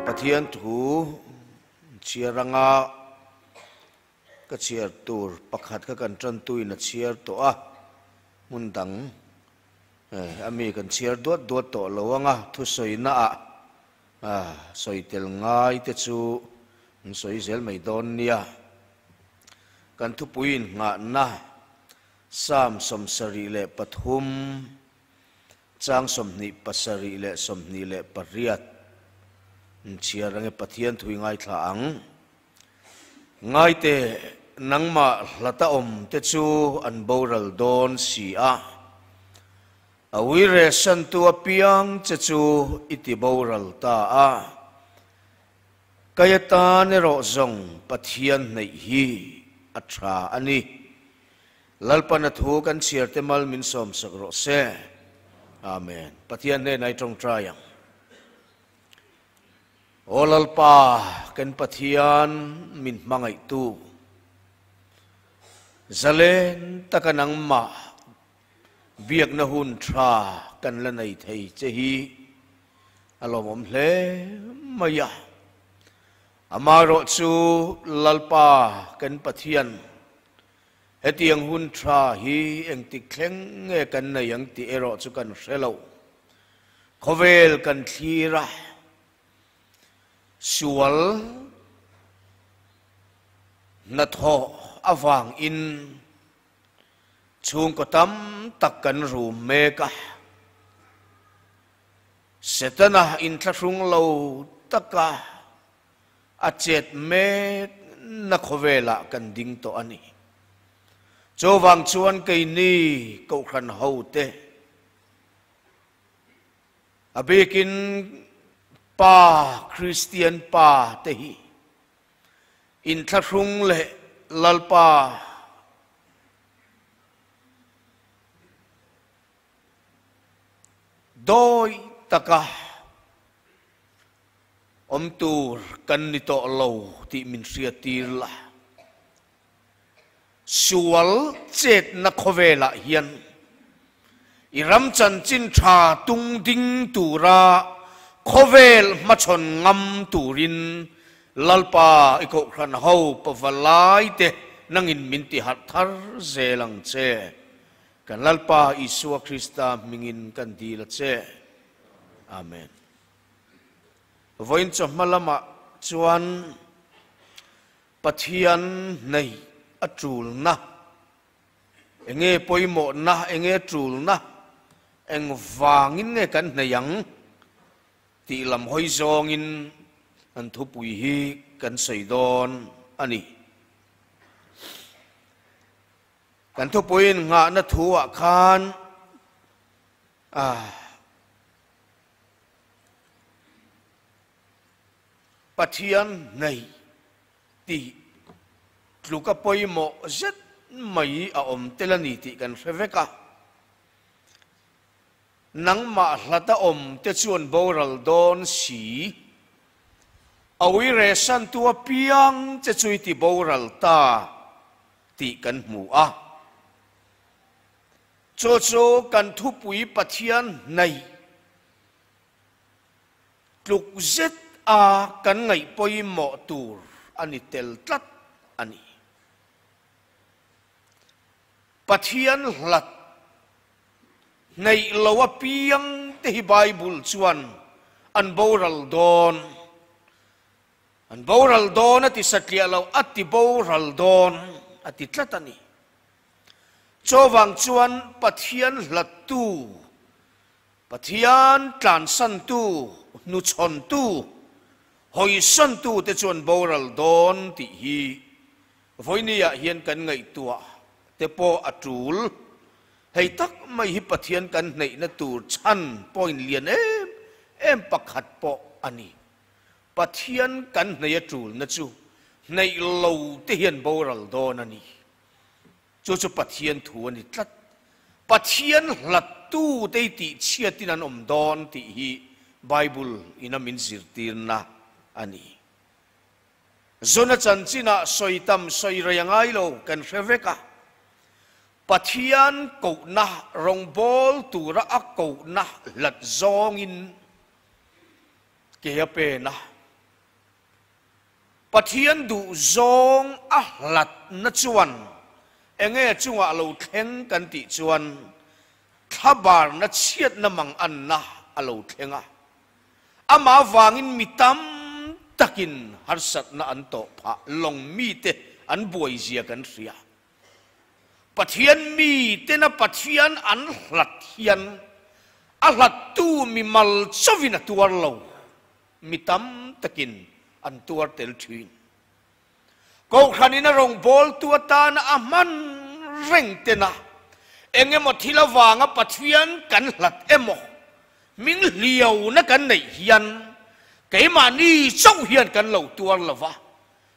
Pathian thu chhiar anga ka chhiar tur pakhat kha kan tantuin a chhiar tawh a, hmun dang a mi kan chhiar duat duat tawh lo anga thusawina ah sawi tel ngai te chu an sawi zel mai dawn nia. Kan thupui innghahna Psalm 73 chang 27 leh 28 chhiar ange Pathian thui ngaithla ang. Ngaite nangmah hlata awm te chu an boral dawn si a. A uire santu apiang che chu i ti boral ta a. Kei atan erawh zawng Pathian hneih hi a tha a ni. Lalpan a thu kan chhiar te mal min sawmsak rawh se. Amen. Pathian hnenah i tawngtai ang. Aw Lalpa, kan Pathian min hmangaihtu, zalen taka nangmah biakna hun tha kan la nei thei che hi a lawmawm hle mai a. Amaherawh chu Lalpa kan Pathian, hetiang hun tha hi engtik thleng nge kan nei ang tih erawh chu kan hre lo. Khawvel kan thlir a, sual hnathawh avangin chhungkaw tam tak kan rum mek a. Setana inthlahrung lo taka a chet mek na khawvelah kan ding tawh a ni. Chuvang chuan keini Kohhran hote a bikin pa Kristian pa te hi inthlahrung leh Lalpa Dawi taka awm tur kan ni tawh lo tih min hriattir la. Sual chetna khawvelah hian i ram chanchin tha tung ding tura khawvel hmachhawn ngam turin Lalpa i Kohhran ho pavalai te nangin min ti harh thar zel ang che. Kan Lalpa Isua Krista hmingin kan dil a che. Amen. Vawiin chawhma lamah chuan Pathian nei a tulna, enge pawimawhna, enge tulna, eng vangin nge kan hnei ang tih lam hawi zawngin an thupui hi kan sawi dawn a ni. Kan thupuiin nghahna thu-ah khan Pathian nei tih tluka pawimawh zet mai a awm tel a ni tih kan hre vek a. Nangmah hlata awm te chuan boral dawn si, a uire santu apiang che chu i ti boral ta. tih kan hmu a. Chu chu kan thupui Pathian hnaih tluk zet a kan ngaih pawimawh tur a ni tel tlat a ni. Pathian hlat hnaih lo apiang te hi Bible chuan an boral dawn. An boral dawn a ti satliah lo, a ti boral dawn a ti tlat a ni. Chuvang chuan Pathian hlattu, Pathian tlansantu, hnuchhawntu, hawisantu te chuan boral dawn tih hi vawinia hian kan ngaihtuah te pawh a tul. Hei tak mai hi Pathian kan hneihna tur chhan point lian em em pakhat pawh a ni. Pathian kan hneih a tulna chu hneih lo te hian boral dawn a ni. Chu chu Pathian thu a ni tlat. Pathian hlattu te hi tihchhiatin an awm dawn tih hi Bible in a min zirtirna a ni. Zuna chanchinah sawi tam sawi rei a ngai lo kan hre vek a. Pathian kohna rawngbawl tura a kohna hlat zawngin Ke a pen a. Pathian duh zawng a hlatna chuan enge chungah lo thleng kan tih chuan thlabarna chhiatna mang anna a lo thleng a. Amah vangin mi tam takin harsatna an tawh phah lawng mite an buaizia kan hria. Pathian mitena Pathian an hlat hian a hlattu mimal chauhin a tuar lo, mi tam takin an tuar tel thin. Kohhranin a rawngbawltu atana a hman reng tena eng emaw thil avanga Pathian kan hlat emaw, hming hliauna kan neih hian keimahni chauh hian kan lo tuar lo va,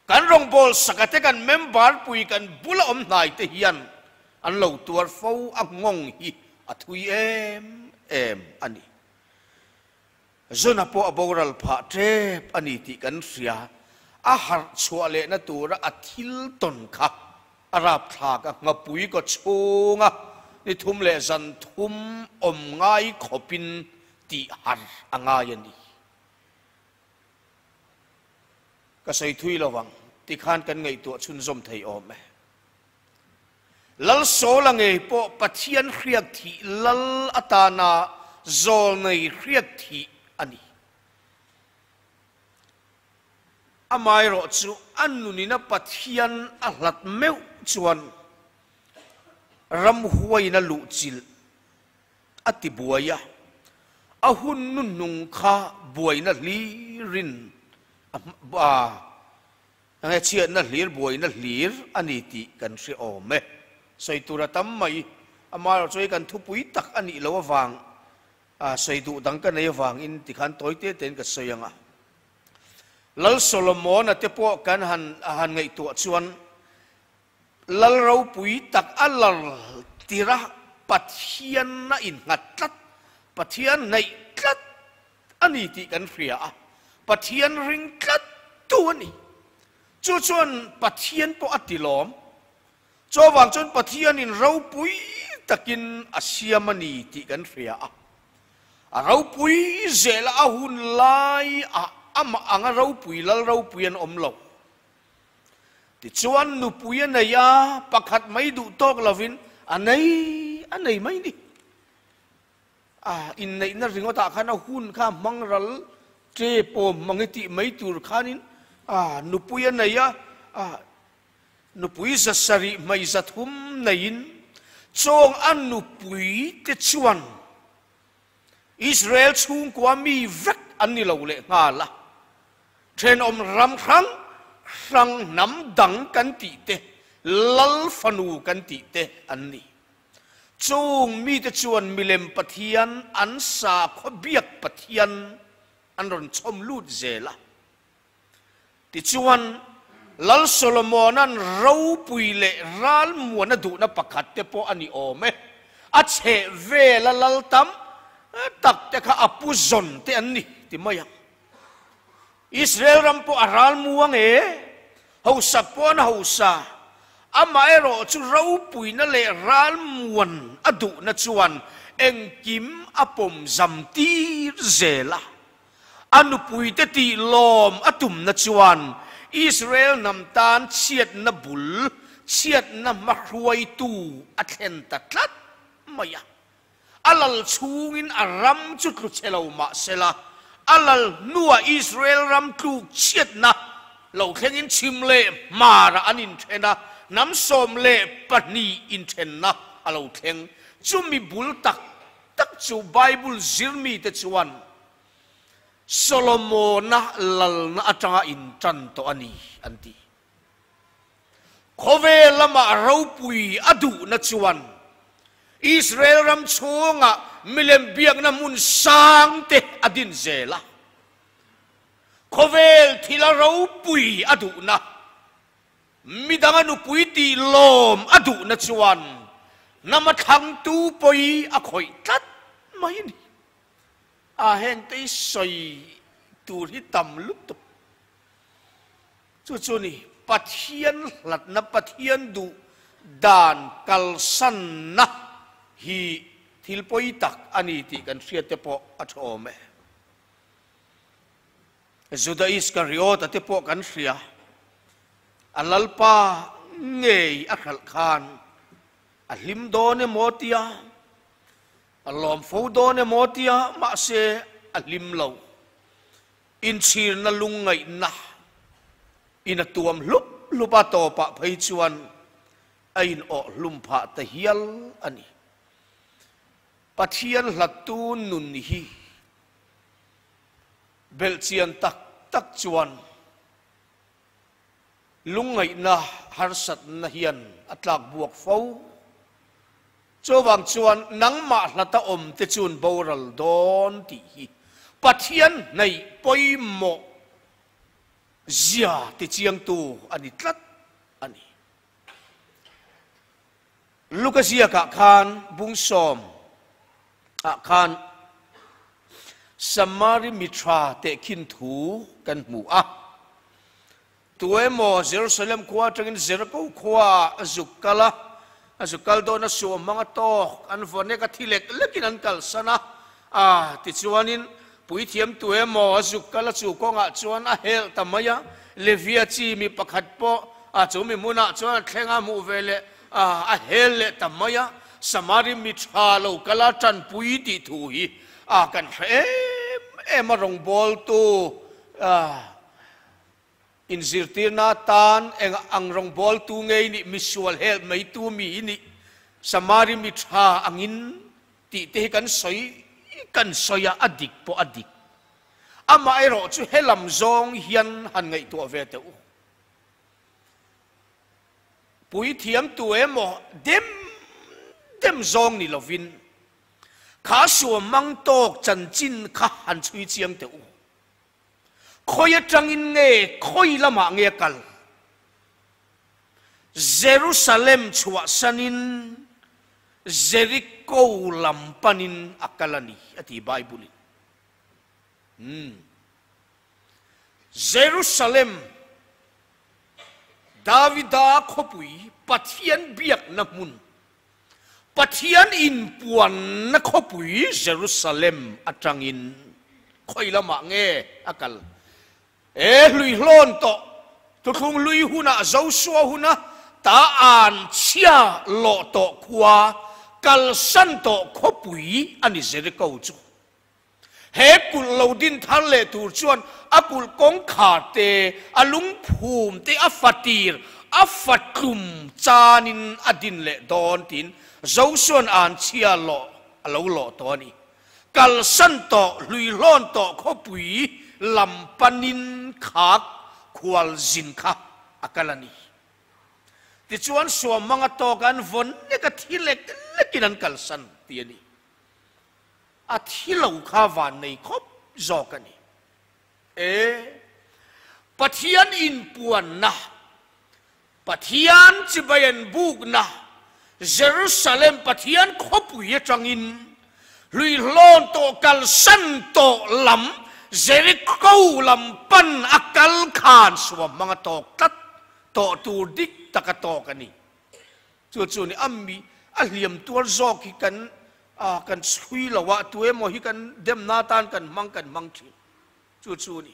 Kan rawngbâwl saka te kan member pui kan bula awm hnai te hian an lo tuar fo a nghawng hi a thui em em a ni. Zuna pawh a boral phah tep a ni tih kan hria, a harh chhuah lehna tura a thil tawn kha a rapthlak a, nghapui kaw chhunga ni thum leh zan thum awm ngai khawpin tih harh a ngai a ni. Ka sawi thui lo vang, tikhan kan ngaihtuah chhunzawm thei awm e. Lal Sawla ngei pawh Pathian hriak thih lal atana zawlnei hriak thih a ni. Amaherawh chu a nunina Pathian a hlat meuh chuan ramhuaiin a luhchilh a ti buai a, a hun nuhnung kha buaina hlirin a a chhiatna hlir buaina hlir a ni tih kan hre awm e. Sawi tur a tam mai, amaherawh chu hei kan thupui tak a nih loh avang a sawi duh dang ka nei avangin tikhan tawi te tein ka sawi ang a. Lal Solomon-a te pawh kan han a han ngaihtuah chuan Lal ropui tak a lar tir a, Pathian a innghat tlat, Pathian hnaih tlat a ni tih kan hria a, Pathian ring tlat tu a ni. Chu chuan Pathian pawh a ti lawm. Chuvang chuan Pathianin ropui takin a siam a ni tih kan hria a. A ropui zela a hun laiah amah anga ropui lal ropui an awm lo. Tichuan nupui a nei a, pakhat mai duh tawk lovin a nei a nei mai ni. A inneihna ringawtah khan a hun kha hmang ral ṭe pawm hmang i tih mai tur khanin a nupui a nei a, a nupui za sarih hmei za thum neiin chawng a nupui te chuan Israel chhungkua mi vek an ni lo leh nghal a, thenawm ram hrang hrang hnam dang kan tih te, lal fanu kan tih te an ni. Chung mite chuan milem Pathian an sakhaw biak Pathian an rawn chhawm lut zel a. Tichuan, Lal Solomona'n ropui leh ralmuana duhna pakhat te pawh a ni awm e. A chheh vela lal tam tak te kha a pu zawn te an ni ti mai ang. Israel ram pawh a ralmuang e, hausak pawh an hausa, amaherawh chu ropuina leh ralmuan a duhna chuan engkim a pawm zam tir zel a. A nupuite tih lawm a tumna chuan Israel hnam tan chhiatna bul, chhiatna hmahruaitu a thlen ta tlat mai a. A lal chhungin a ram chu tlu chhe lo mah sela, a lal hnuah Israel ram tluk chhiatna lo thlengin chhim leh hmarah an inthen a, hnam 12 inthenna a lo thleng. Chumi bul tak tak chu Bible zirmite chuan Solomona lalna atanga intan tawh a ni an ti. Khawvel lamah ropui a duhna chuan Israel ram chhungah milem biakna hmun sang te a din zel a. Khawvel thila ropui a duhna, midanga nupui tih lawm a duhna chuan hnama thlangtu pawi a khawih tlat mai a ni. A hengte hi sawi tur hi tam lutuk. Chu chu ni Pathian hlatna, Pathian duh dan kalsanna hi thil pawi tak a ni tih kan hriat te pawh a tha awm e. Juda Iskariota te pawh kan hria. A Lalpa ngei a hralh khan a hlim dawn emaw tia, a lawm fo dawn emaw tia, mahse a hlim lo. Inchhirna lungngaihna in a tuam hlup hlup a, tawpah phei chuan a inawh hlum phah ta hial a ni. Pathian hlattu nun hi belhchian tak tak chuan Lungngaihna harsatna hian a tlak buak fo. Chuvang chuan nangmah hlata awm te chuan boral dawn tih hi Pathian hnaih pawimawh zia tichiangtu a ni tlat a ni. Luka ziakah khan bungsawm ah khan Samari mi tha tehkhin thu kan hmu a. Tuemaw Jerusalem khua atangin Jeriko khua ah a zuk kal a, a zuk kal dawn a suah hmang a tawk, an vaw nek a thi lek lekin an kalsan a. A tichuanin puithiam tuemaw a zuk kal a chu kawngah chuan a helh ta mai a, Levia chi mi pakhat pawh a chu mi hmunah chuan a thleng a hmuh ve leh a, a hel leh ta mai a, Samari mi tha lo kal a tanpui tih thu hi a kan hre em em a, rawngbawltu a inzirtirna atan eng ang rawngbawltu ngei nih misual helh maitu mi i nih Samari mi tha angin tih te hi kan sawi kan sawi a, a dik pawh a dik. Amaherawhchu helam zawng hian han ngaihtuah ve teh u. Puithiam tu emaw dem dem zawng ni lovin kha suamang tawk chanchin kha han chhui chiang teh u. Khawi atangin nge khawi lamah nge a kal? Jerusalem chhuahsanin Jeriko lam panin a kal a ni a ti Bible-in. Umm. Jerusalem Davida khawpui Pathian biakna hmun, Pathian inpuanna khawpui Jerusalem atangin khawi lamah nge a kal? E hlui hlawn tawh, thuthlung hlui hunah Joshua huna ta an chhia lawh tawh khua kalsan tawh khawpui a ni Jericho chu. He kulh lo din thar leh tur chuan a kulh kawngkhar te, a lungphum te, a fatir, a fatlum chanin a din leh dawn tiin Josua'n an chhia lawh a lo lawh tawh a ni. Kalsan tawh, hluihlawn tawh khawpui lam panin khak khualzin kha a kal a ni. Tichuan suamhmanga tawka an vawn nek a thi lek lekin an kalsan ti a ni. A thi lo kha van nei khawp zawk a ni. E, Pathian inpuanna, Pathian chibai an bukna, Jerusalem Pathian khawpui atangin hluihlawn tawh kalsan tawh lam Jericho lam pan a kal khan suam hmang a tawk tlat tawh tur dik tak a tawk a ni. Chu chu ni a mi a hliam tuar zawk hi kan ah kan chhui lo a, tu emaw hi kan demna atan kan hmang kan hmang thin. Chu chu ni.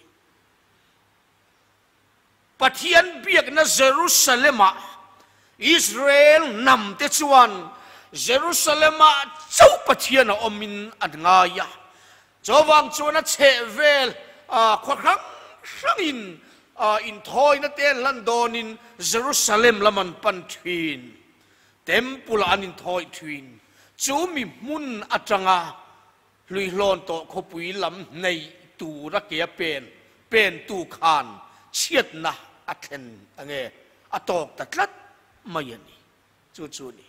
Pathian biakna Jerusalem-ah Israel hnam te chuan Jerusalem-ah chauh Pathian a awmin an ngai a. Chuvang chuan a chhehvel khua hrang hrangin inthawina te an hlan dawnin Jerusalem lam an pan thin. Temple-ah an inthawi thin. Chu mi hmun atanga hluihlawn tawh khawpui lam hneih tura ke a pen pentu khan chhiatna a thlen ange a tawk ta tlat mai a ni. Chu chu a ni.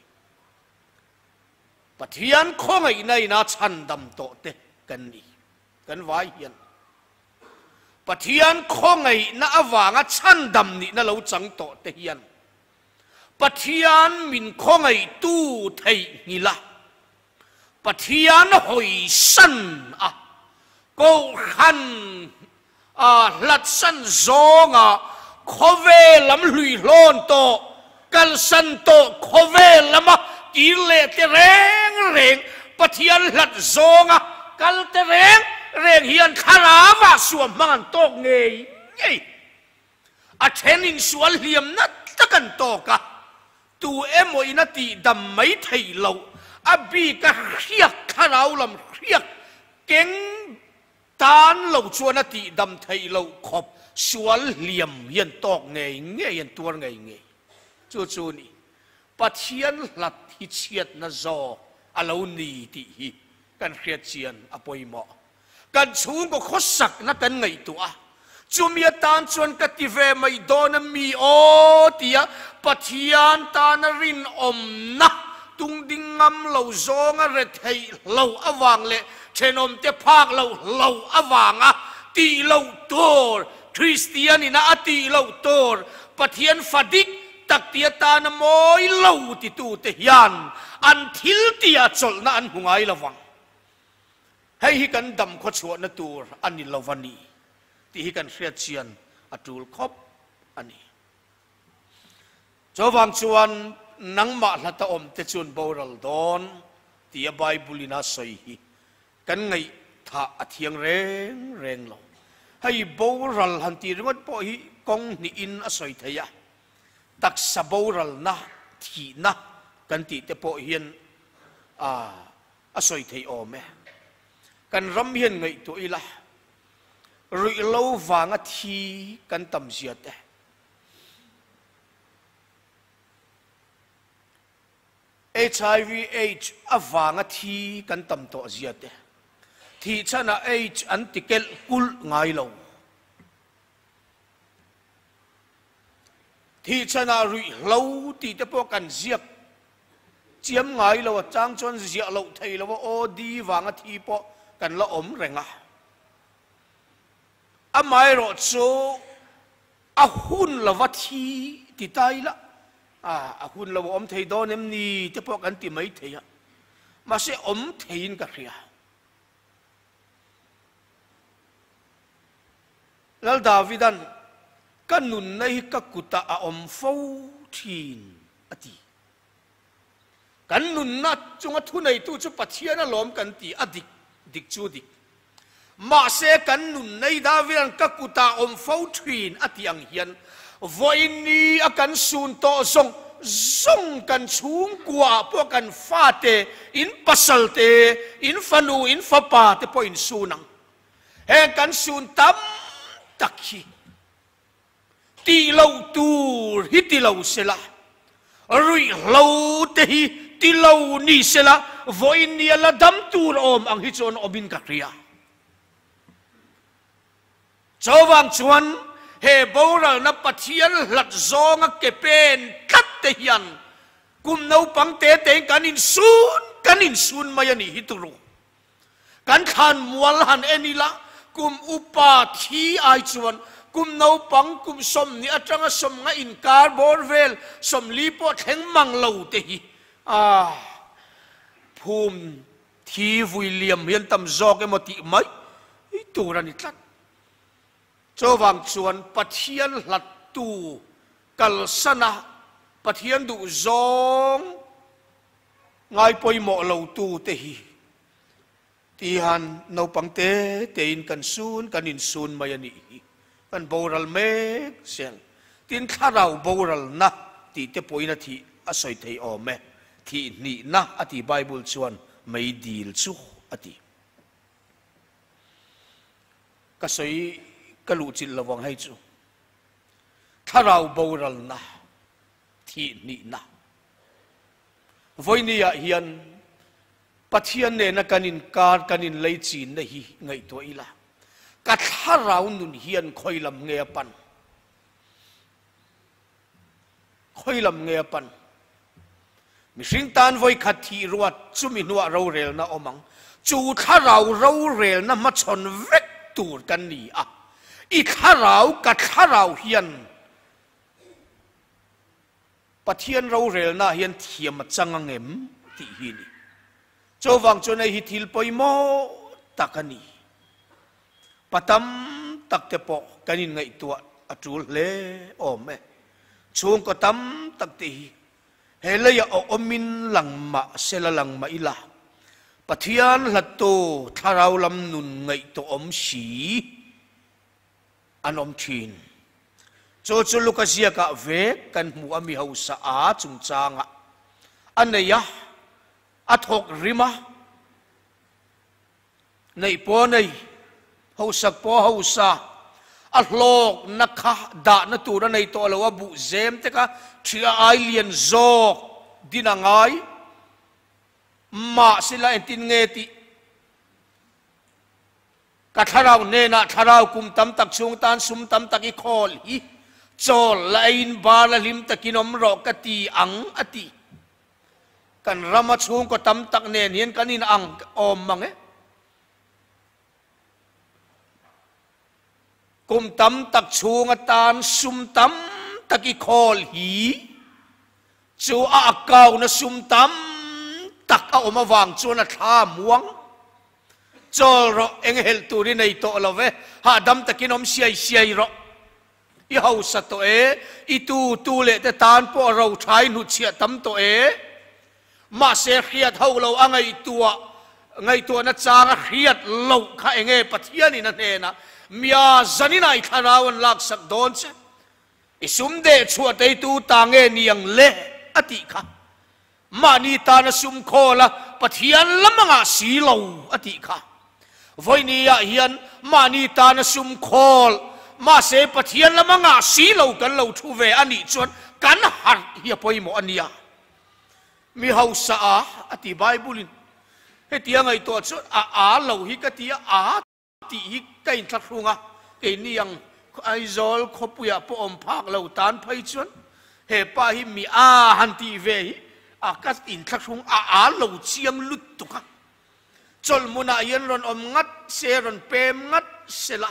Pathian khawngaihna ina chhandam tawh te kan ni, kan vai hian. Pathian khawngaihna avanga chhandam nihna lo chang tawh te hian Pathian min khawngaihtu theihnghilh a, Pathian hawisan a, Kohhran A hlatsan zawnga khawvel lam hluihlawn tawh, kalsan tawh khawvel lama kir leh te reng reng, Pathian hlat zawnga kal te reng reng hian thlarauah suam hmang an tawk ngei ngei. A then in sual hliam nat tak an tawk a, tu emaw in a tih dam mai theih loh, a bik a hriak thlarau lam hriak keng tan lo chuan a tih dam theih loh khawp sual hliam hi an tawk ngei ngei, an tuar ngei ngei. Chu chu ni, Pathian hlat hi chhiatna zawk a lo ni tih hi kan hriat chian a pawimawh. Kan chhungkaw khawsakna kan ngaihtuah a, chumi atan chuan ka ti ve mai dawn a mi aw tia Pathian tana rinawmna tungding ngam lo zawnga retheih hlo avang leh thenawmte phak loh hlo avanga tih loh tur, Kristian ina a tih loh tur, Pathian fa dik tak ti atana mawi lo titute hian an thil tia chawlhna an hmu ngai lo vang. Hei hi kan dam khawchhuahna tur a ni lo a ni tih hi kan hriat chian a tul khawp a ni. Chuvang chuan nangmah hlata awmte chuan boral dawn tia Bible-in a sawi hi kan ngaihthah a thiang reng reng lo. Hei boral han tih ringawt pawh hi kawng hnihin a sawi thei a, taksa boralna, thihna kan tih te pawh hian a A sawi theih awm e. Kan ram hian ngaihtuah ila, ruihhlo vanga thi kan tam zia te, HIV aids avanga thi kan tam tawh zia te, thih chhanah aids an ti kelh kulh ngai lo. Thih chhanah ruihhlo tih te pawh kan ziak Chiam ngai lo a chang chuan ziah loh thei lo a aw di vanga thi pawh kan la awm reng a. Amaherawh chu a hun lova thi ti ta ila, a hun lo a awm thei dawn em ni te pawh kan ti mai thei a, mahse awm theiin ka hria. Lal Davidan, Ka nunna hi ka kutah a awm fo thin, a ti. Kan nunna chunga thuneitu chu Pathian alawm kan ti, a dik, dik chu dik. Mahse kan nunna hi Davidan ka kutah a awm fo thin, a tih ang hian vawiin a kan sun tawh zawng zawng kan chhungkuaah pawh kan fate, in pasalte, in fanu, in fapa te pawh in sun ang. Heng kan sun tam tak hi tih loh tur hi ti lo sela, ruihhlo te hi ti lo ni sela, vawiin nia la dam tur awm ang hi chuan awmin ka hria. Chuvang chuan he boralna Pathian hlat zawnga ke pen tlat te hian kum naupang te tein kan insun kan insun mai a nih hi turu. Kan thlan mual han en ila, kum upa thi ai chuan kum naupang kum sawmhnih atanga sawmnga inkar bawr vel sawmli pawh thleng mang lo te hi a phum thi vui liam hian tam zawk emaw tih mai tur a ni tlat. Chuvang chuan Pathian hlattu kalsana Pathian duh zawng Ngai pawimawh lo tu te hi tihan naupang te tein kan sun kan insun mai a nih hi. Kan boral mek zel. Tin thlarau boralna tih te pawhin a thih a sawi thei awm e. Thih hnihna a ti Bible chuan mei dil chu a ti. Ka sawi ka luhchilh lo ang hei chu. Thlarau boralna. Thih hnihna. Vawinia hian Pathian nena kan inkar, kan inleichinna hi ngaihtuah ila, ka thlarau nun hian khawi lam nge a pan? Khawi lam nge a pan? Mihring tan vawikhat thih ruat chumi hnuah rorelna awm ang. Chu thlarau rorelna hmachhawn vek tur kan ni a. I thlarau, ka thlarau hian Pathian rorelna hian thiam a chang ang em tih hi a ni. Chuvang chuan hei hi thil pawimawh tak a ni. Pa tam tak te pawh kan inngaihtuah a tul hle awm e. Chhungkaw tam tak te hi he leiah a awmin lang mah sela lang mah ila, Pathian hlattu thlarau lam nun ngaihtuah awm si an awm thin. Chu chu Luka ziakah vek kan hmu a mi hausa a chungchangah a nei a, a thawk rim a, neih pawh a nei, hausak pawh a hausa, a hlawkna kha dahna tur a nei tawh lo a, buh zem te kha ṭhia ai lian zawk din a ngai. Mahsela entin nge tih Ka thlarau hnenah thlarau kum tam tak chhung tan sum tam tak i khawl hi chawl la eiin bar la hlim takin awm rawh ka ti ang a ti. Kan rama chhungkaw tam tak nen hian kan in ang awm mang e. Kum tam tak chhung atan sum tam tak i khawl hi chu a akauna sum tam tak a awm avang chuan a thla muang. Chawl rawh, eng helh tur i nei tawh lo ve, hahdam takin awm siai siai rawh. I hausa tawh e, i tu tu leh te tan pawh ro tha i hnutchhiah tam tawh e. Mahse hriat ho lo a ngaihtuah ngaihtuahna chang a hriat loh kha enge Pathianin a hnenah mia zanin ah i thlarau an laksak dawn che. I sum deh chhuah teitu ta nge ni ang le a tih kha. Mahni tana sum khawl a Pathian lam anga si lo a tih kha. Vawinia hian mahni tana sum khawl mahse Pathian lam anga si lo kan lo thu ve a nih chuan kan harh hi a pawimawh a nia. Mi hausa a a ti Bible in hetia ngaihtuah chuan a a lo hi ka ti a a tih hi ka inthlahrung a, keini ang Aizawl khawpuiah pawh awm phak lo tan phei chuan he pa hi mi a han tih ve hi a ka inthlahrung a a lo chiang lutuk a. Chawlhmunah hian rawn awm ngat se, rawn pem ngat se la,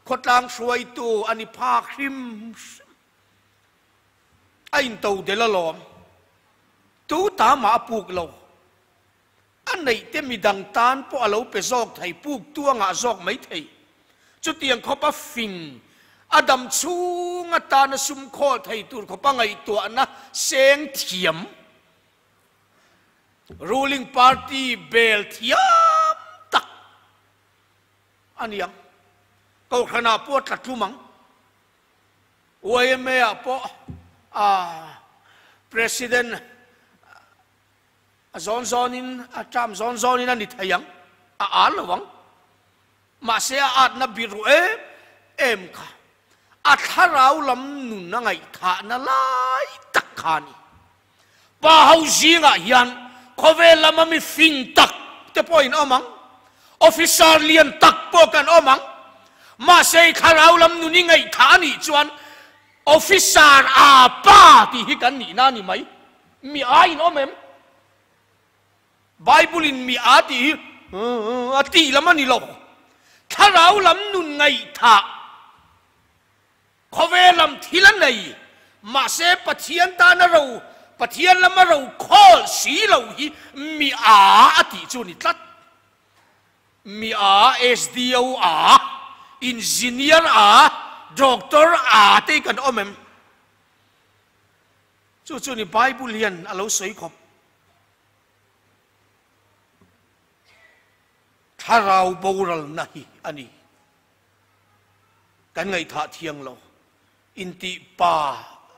khawtlang hruaitu a ni phak hrim hrim. A into del alawm, tu ta mah a puk lo. A neih te midang tan pawh a lo pe zawk thei, puk tu a ngah zawk mai thei. Chutiang khawp a fing, a dam chhung atana sum khawl thei tur khawp a ngaihtuahna seng thiam, ruling party bel thiam tak a ni ang. Kohhranah pawh a tla tlum ang. YMA ah pawh President A zawn zawnin, a ṭam zawn zawnin a ni thei ang, a al lo ang. Mahse a atna bir ruh em em kha a thlarau lam nun a ngaihthahna lai tak kha a ni. Pa ho zingah hian khawvel lama mi fing tak te pawhin awm ang, officer lian tak pawh kan awm ang. Mahse i thlarau lam nun i ngaihthah a nih chuan officer a pa tih hi kan nihna a ni mai. Mi a in awm em? Bible in mi a tih hi a tih lam a ni lo. Thlarau lam nun ngaihthah, khawvel lam thil a nei, mahse Pathian tana ro, Pathian lama ro khawl si lo hi mi a a tih chu a ni tlat. Mi a, SDO a, Engineer a, Doctor a te hi kan awm em? Chu chu ni Bible hian a lo sawi khawp. Thlarau boralna hi a ni. Kan ngaihthah thiang lo. Intih pa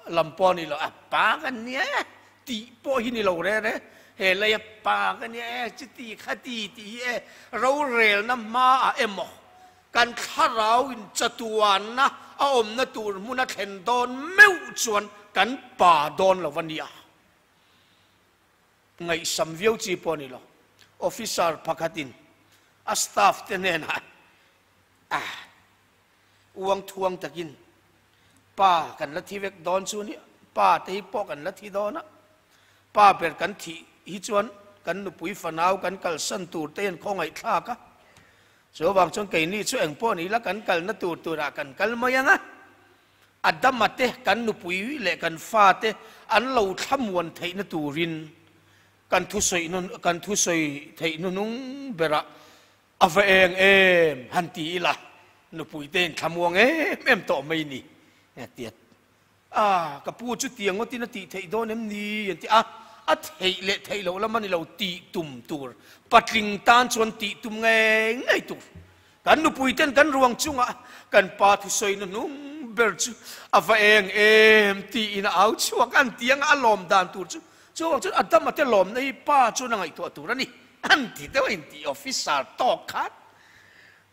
lam pawh a ni lo. A pa kan nia e tih pawh hi ni lo re re. He lei a pa ka nia e chuti khati tih hi e rorelna hmaah emaw Kan thlarau in chatuanna a awmna tur hmun a thlen dawn meuh chuan kan pa dawn lo a nia. Ngaihsam viau chi pawh a ni lo. Officer pakhatin a staff te hnenah a uang thuang takin pa kan la thi vek dawn chu nia, pa te hi pawh kan la thi dawn a, pa ber kan thih hi chuan kan nupui fanau kan kalsan tur te hian khawngaihthlak a, Chuvang chuan keini chu eng pawh ni ila kan kalna tur turah kan kal mai ang a, Adama te kan nupui leh kan fate an lo thlamuan theihna turin kan thusawi kan thusawi theih hnunung berah a va eng em han ti ila nupui te in thlamuang em em tawh mai ni a ti a. A, ka pu chu tiang ngawtin a tih theih dawn em ni? An ti a, a theih leh theih loh lam a ni lo, tih tum tur, patling tan chuan tih tum ngei ngei tur. Kan nupuiten kan ruang chungah kan pa thusawina hnung ber chu a va eng em tiin a au chhuak an ti anga a lawm dan tur chu chuvang chuan Adama te lawmna hi pa chuan a ngaihtuah tur a ni an ti deuh a inti officer tawk khan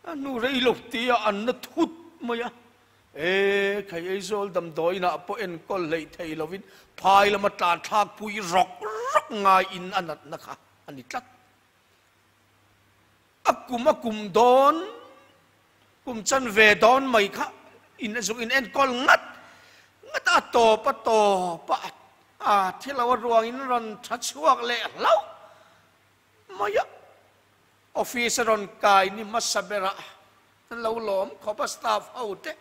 a nu rei lo tia an na thut mai a. E, khai Aizawl damdawiinah pawh enkawl hleih thei lovin phai lama tlan thlak pui rawk rawk ngaiin a natna kha a ni tlat. A kum a kum dawn, kum chan ve dawn mai kha in a zuk in enkawl ngat ngat a, a tawp a tawp a, a thil lo a ruangin rawn tha chhuak leh hlauh mai a. Office a rawn kai ni hmasa berah an lo lawm khawp a staff ho te,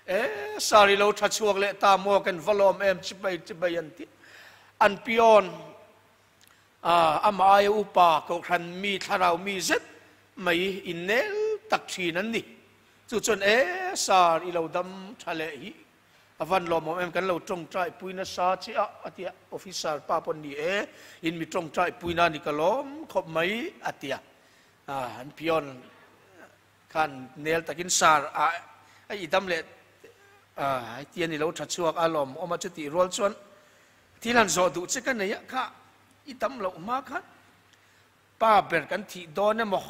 E, sir i lo tha chhuak leh ta maw kan va lawm em chibai chibai an ti. An peon amah aia upa kohhran mi thlarau mi zet mai innel tak thin an ni. Chu chuan e, sir i lo dam tha leh hi A van lawmawm em, kan lo tawngtai pui nasa che a, a ti a, officer pa pawh ni e, in mi tawngtai puina ni ka lawm khawp mai, a ti a, an peon khan nel takin sir a a i dam leh a ti a ni lo tha chhuak a lawmawm a chutih rual chuan thil han zawh duh che ka nei a, kha i dam loh hma khan pa ber kan thih dawn emaw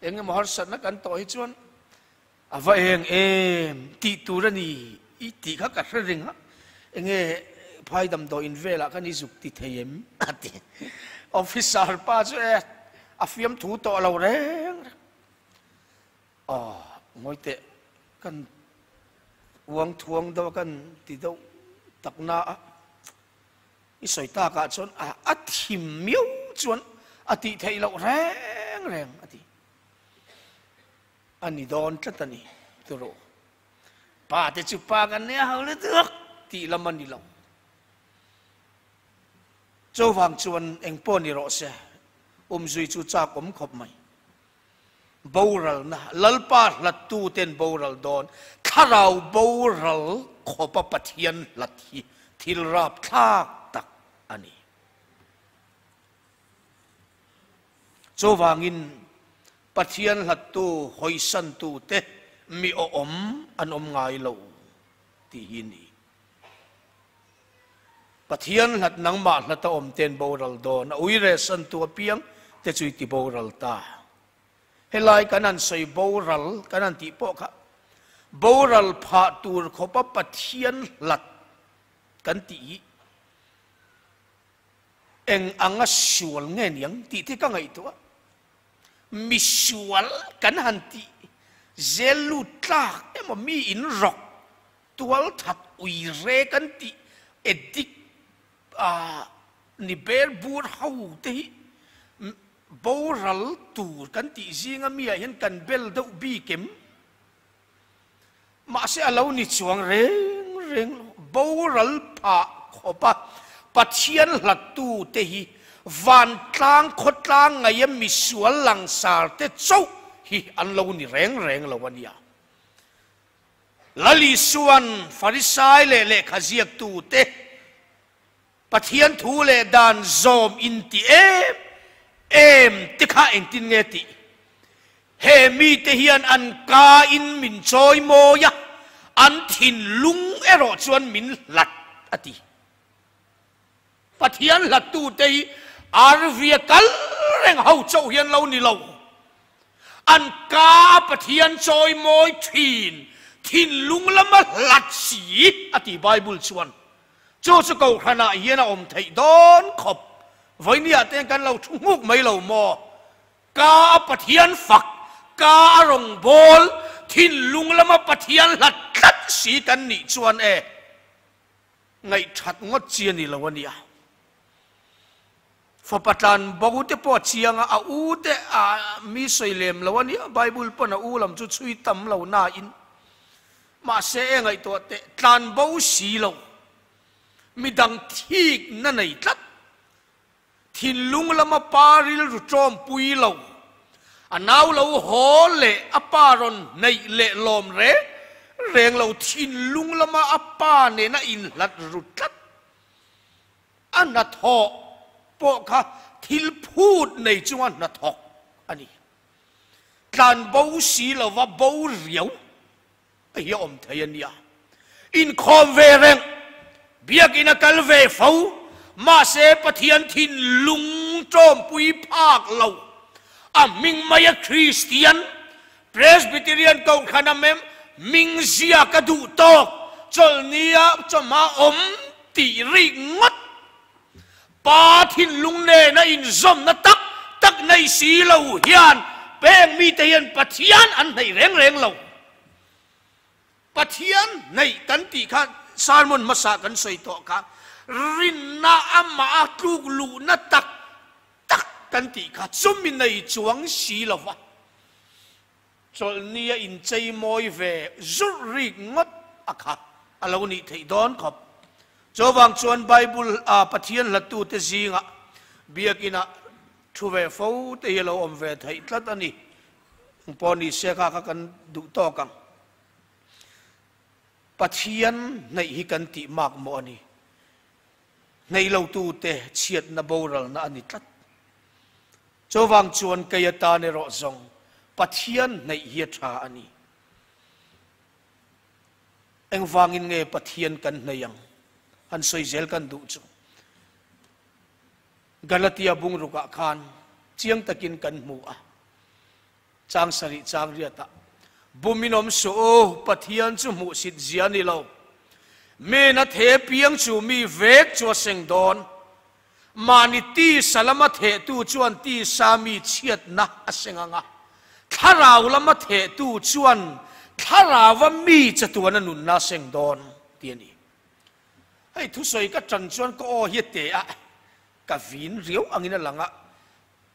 eng emaw harsatna kan tawh hi chuan A va eng em tih tur a ni i tih kha ka hre reng a, enge phai damdawiin velah khan i zuk ti thei em? a ti. Officer pa chu e a fiamthu tawh lo reng reng. Aw, ngawi teh, kan uang thuang deuh a, kan ti deuh tak na a, i sawi takah chuan a thim miau chuan a tih theih loh reng reng a ti. A ni dawn tlat a ni, ti rawh. Pa te chu pa kan nia ho lutuk tih lam a ni lo. Chuvang chuan eng pawh ni rawh se, umzui chu chak awm khawp mai. Boralna, Lalpa hlattu ten boral dawn, thlarau boral khawpa Pathian hlat hi thil rapthlak tak a ni. Chuvangin Pathian hlattu hawisantute mi awm an awm ngai lo tih hi ni. Pathian hlat nangmah hlata awm ten boral dawn a uire santu apiang te chu i ti boral ta. Helai kan han sawi boral kan han tih pawh kha boral phah tur khawpa Pathian hlat kan tih hi Eng anga sual nge niang tih te ka ngaihtuah. Misual kan han tih zel lut tlak emaw mi in rawk tual that ui re kan tih addict ah ni ber bur ho te hi boral tur kan tih zinga mi ah hian kan bel deuh bik em? Mahse a lo ni chuang reng reng lo. Boral phah khawp a Pathian hlattute hi vantlang khawtlang ngaia misual langsar te chauh hi an lo ni reng reng lo a nia. Lal Isua'n Farisai leh lehkha ziaktute Pathian thu leh dan zawm in ti em em te kha engtin nge tih? He mite hian an ka in min chawi mawi a, an thinlung erawh chuan min hlat a ti. Pathian hlattute hi RV a kal reng ho chauh hian lo ni lo. An ka a Pathian chawi mawi thin, thinlung lama hlat si a ti Bible chuan. Chu chu Kohhranah hian a awm theih dawn khawp. Vawinia te kan lo thu nghuk mai lo maw? Ka a Pathian fak, ka a rawngbâwl, thinlung lama Pathian hlat tlat si kan nih chuan e, ngaihthat ngawt chi a ni lo a nia. Fapa tlan bo te pawh a chiang a, a u te a mi sawi lem lo a nia, Bible pawn a u lam chu chhui tam lo nain. Mahse e ngaihtuah teh, tlan bo si lo, midang thik na nei tlat, thinlung lama pa rilru tawmpui lo, a nau lo haw leh a pa rawn hnaih leh lawm reng reng lo, thinlung lama a pa nena inhlat ru tlat. A hnathawh pawh kha thil phut nei chunga hnathawk a ni. tlan bo si lova bo riau a hi a awm thei a nia. Inkhawm ve reng, biakinn a kal ve fo, mahse Pathian thinlung tawmpui phak lo, a hming maia Kristian, Presbyterian Kohhran a mem hming zia ka duh tawk, chawlhnia chawhma awm tih rik ngawt. Pa thinlung nena inzawmna tak tak nei si lo hian peng mite hian Pathian an hnaih reng reng lo. Pathian hnaih kan tih kha sermon hmasa kan sawi tawh kha rinna amah a tluk luhna tak tak kan tih kha chumi nei chuang si lo va, chawlhnia inchei mawi ve zurh rik ngawt a kha a lo nih theih dawn khawp. Chuvang chuan Bible a Pathian hlatute zingah biakinah thu ve fo te hi a lo awm ve theih tlat a ni. Engpawh ni se kha kha kan duh tawk ang. Pathian hnaih hi kan tih mak maw a ni. Hnaih lotute chhiatna boralna a ni tlat. Chuvang chuan kei atan erawh zawng Pathian hnaih hi a tha a ni. Engvangin nge Pathian kan hnaih ang? Han sawi zel kan duh chu. Galatia bungrukah khan chiang takin kan hmu a, chang sarih chang riatah, Bumin awm suh u, Pathian chu hmuhsit zia a ni lo. Min a the piang chu mi vek chu a seng dawn. Mahni tisa lama thehtu chuan tisa mi chhiatna a seng ang a, thlarau lama thehtu chuan thlaraua mi chatuana nunna a seng dawn, ti a ni. Hei thusawi ka tan chuan ka aw hi a te a, ka vin riau angin a lang a,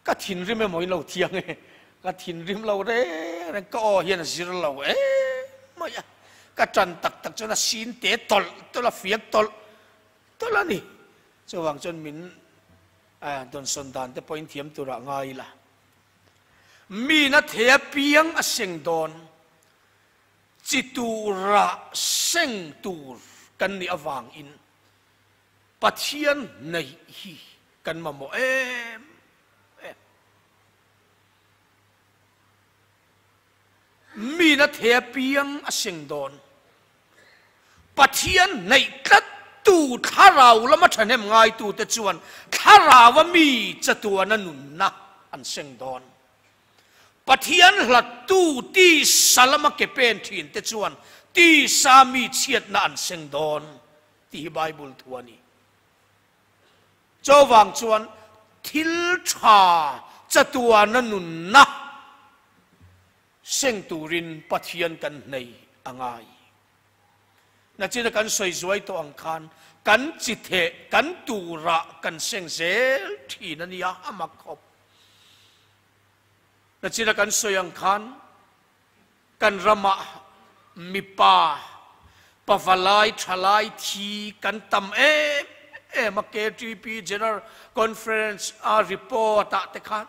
ka thinrim emaw in lo thiang e, ka thinrim lo reng reng, ka aw hian a zir lo em mai a, ka tan tak tak chuan a sin te tawlh tawlh a, fiak tawlh tawlh a ni. Chuvang chuan min dawnsawn dan te pawhin thiam turah ngai ila. Mina thei apiang a seng dawn. Chi tura seng tur kan nih avangin Pathian neih hi kan mamawh em em. Mina thei apiang a seng dawn. Pathian neih tlattu thlarau lama thahnem ngaitute chuan thlaraua mi chatuana nunna an seng dawn. Pathian hlattu tisa lama ke pen thin te chuan tisa mi chhiatna an seng dawn tih hi Bible thu a ni. Chuvang chuan thil tha chatuana nunna seng turin Pathian kan hnei a ngai. Nachina kan sawi zuai tawh ang khan kan chi theh kan turah kan seng zel thin a nia a mak khawp. Nachina kan sawi ang khan kan ramah mipa pavalai thalai thi kan tam em em a KTP General Conference a report ah te khan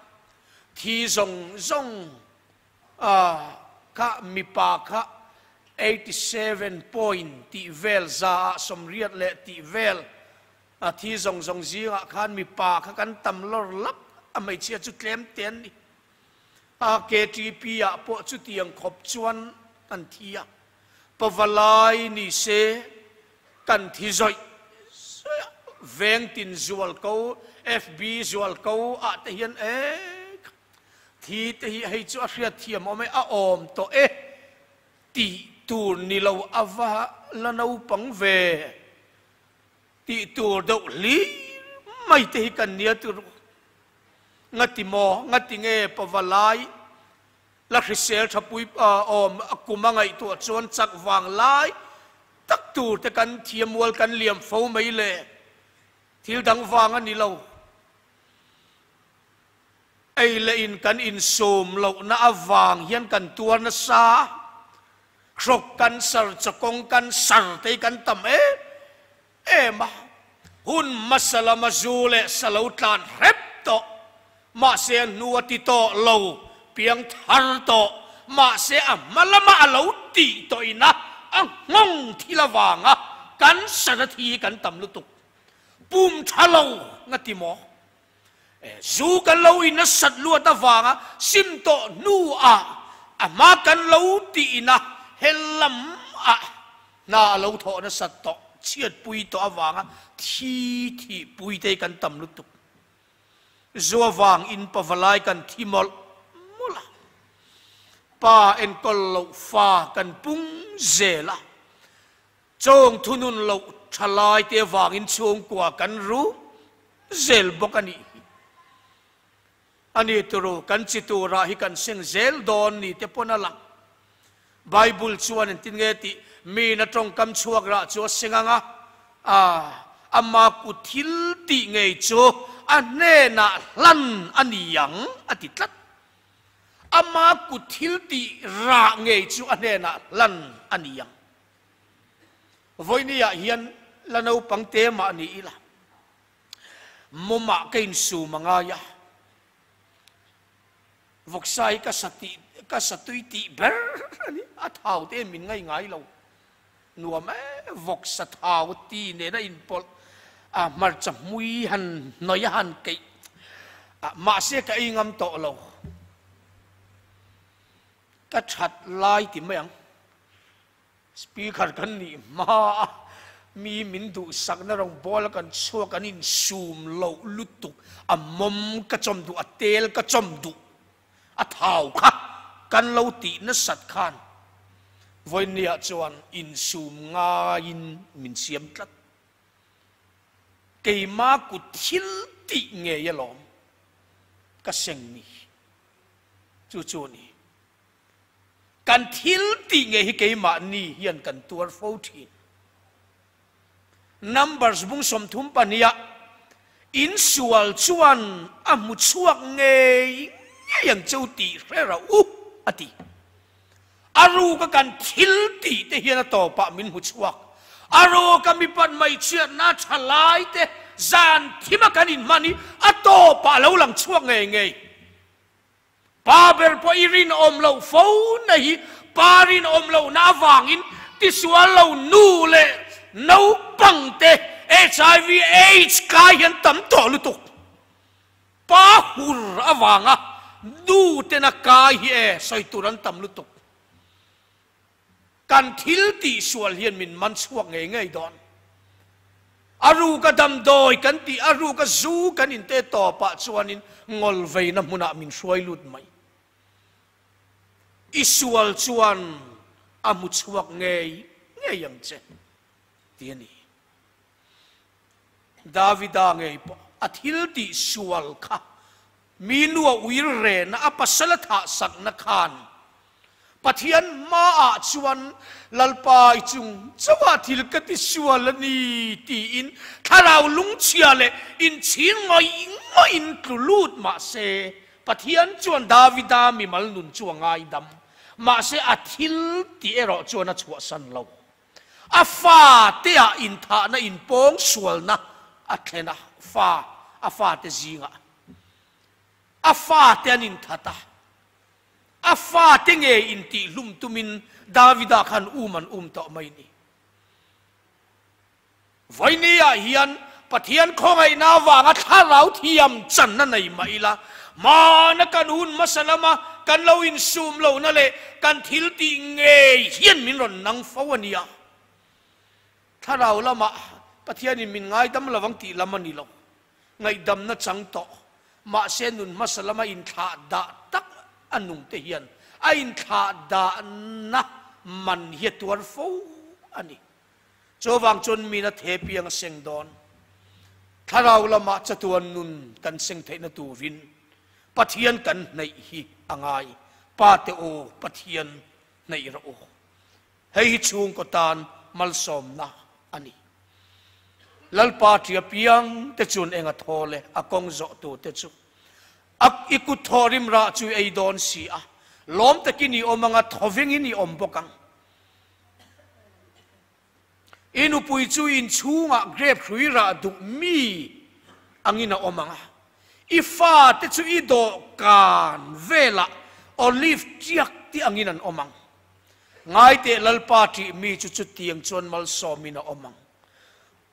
thi zawng zawng kha mipa kha 87 point tih vel za ah 80 leh tih vel A thi zawng zawng zingah khan mipa kha kan tam lawr lap a, hmeichhia chu tlem te an ni. A KTP ah pawh chutiang khawp chuan an thi a, pavalai ni se kan thi zawih zawih a, veng tin zual ko, FB zual ko ah te hian e thi te hi hei chu a hriat thiam awm e, a awm tawh e tih tur ni lo a va la naupang ve. Tih tur deuh hlir mai te hi kan nia tur ngati maw ngati nge pavalai la hrisel tha pui awm a kum a ngaihtuah chuan chak vang lai tak tur te kan thiam mual kan liam fo mai le thil dang vang a ni lo. Ei leh in kan insum lohna avang hian kan tuar nasa, hrawk cancer, chawkawng cancer te hi kan tam em em a, hun hmasa lama zu leh sa lo tlan hrep tawh, mahse a hnu a ti tawh lo, piang thar tawh, mahse a hma lama a lo tih tawh ina a nghawng thil avanga cancer a thi hi kan tam lutuk, pum tha lo nga ti maw? Zu kan lo in nasat luat avanga sim tawh hnuah A hma kan lo tihna he lam ah hna a lo thawh nasat tawh, chhiatpui tawh avanga thi thihpui te hi kan tam lutuk. Zu avang in pavalai kan thi mawlh mawlh a, pa enkawl loh fa kan pung zel a, chawng thunun loh thalai te avangin chhungkua kan ru zel bawk a nih hi. A ni turu, kan chi turah hi kan seng zel dawn ni te pawn a lang. Bible chuan engtin nge tih, Miin a tawngkam chhuak rah chu a seng ang a, a, ama kut thil tih ngei chu a hnenah hlan a ni ang, a ti tlat. Ama kut thil tih rah ngei chu a hnenah hlan a ni ang. Vawinia hian la naupang te mah ni ila. Mawmah ka insum a ngai a, vawksa hi ka sa tih ka sa tui tih ber a ni, a thau te min ngai ngai lo, nuam e vawksa thau ti nena inpawlh a hmarcha hmui han hnawih a han keih a mahse ka ei ngam tawh lo, ka that lai ti mai ang. Speaker kan nih hma a, mi min duhsakna rawngbawl a kan chhuak an insum loh lutuk, a mawm ka chawm duh, a tel ka chawm duh, a thau kha kan lo tih nasat khan vawinia chuan insum ngaiin min siam tlat. Keima kut thil tih ngei alawm ka seng ni, chu chu a ni. Kan thil tih ngei hi keimahni hian kan tuar fo thin. Numbers bung 32 ah insual chuan a hmu chhuak ngei ngei ang cheu tih hre rauh u a ti. A ruka kan thil tih te hian a tawpah min hmu chhuak. A ruka mipat hmeichhiatna tha lai te zan thima kan inhman hi a tawpah a lo lang chhuak ngei ngei. Pa ber pawh i rinawm loh fo na hi pa rinawm lohna avangin tisual lo nu leh naupang te HIV AIDS kai hian tam tawh lutuk. Pa hur avanga nu tena kai hi e sawi tur an tam lutuk. Kan thil tihsual hian min man chhuak ngei ngei dawn. A ruka damdawi kan tih, a ruka zu kan inte tawpah chuanin ngawlveina hmunah min hruai lut mai. I sual chuan a hmu chhuak ngei ngei ang che, ti a ni. Davida ngei pawh a thil tihsual kha Mi nu a ui rena a pasal a thah sakna khan Pathian hmaah chuan Lalpa i chung chauhah thil ka ti sual a ni tiin thlarau lungchhia leh inchhir ngawih ngawihin tlu lut mah se Pathian chuan Davida mimal nun chu a ngaidam. Mahse a thil tih erawh chuan a chhuahsan lo. A fateah inthahna inpawng sualna a thlen a, fa a fate zingah a fate an inthat a, a fate nge intihhlum tumin Davida khan um an um tawh mai ni. Vawinia hian Pathian khawngaihna avanga thlarau thiam channa nei mah ila, hmana kan hun hmasa lama kan lo insum lohna leh kan thil tih ngei hian min rawn nang fo a nia. Thlarau lamah Pathianin min ngaidam lovang tih lam a ni lo. Ngaihdamna chang tawh, mahse nun hmasa lama inthlah dah tak a nung te hian a inthlah dahna man hi a tuar fo a ni. Chuvang chuan mina the piang a seng dawn. Thlarau lamah chatuan nun kan seng theihna turin Pathian kan hnaih hi a ngai. Pa te aw, Pathian hnaih rawh u. Hei hi chhungkaw tan malsawmna a ni. Lalpa tia piang te chuan eng a thaw le a kawng zawh tu te chu a i kut thaw rim rah chu ei dawn si a, lawm takin i awm ang a, thawvengin i awm bawk ang. I nupui chu inchhungah grape hrui rah duh mi angin a awm ang a, i fate chu i dawhkan velah olive tiak te angin an awm ang. Ngaiteh Lalpa ṭih mi chu chutiang chuan malsawmin a awm ang.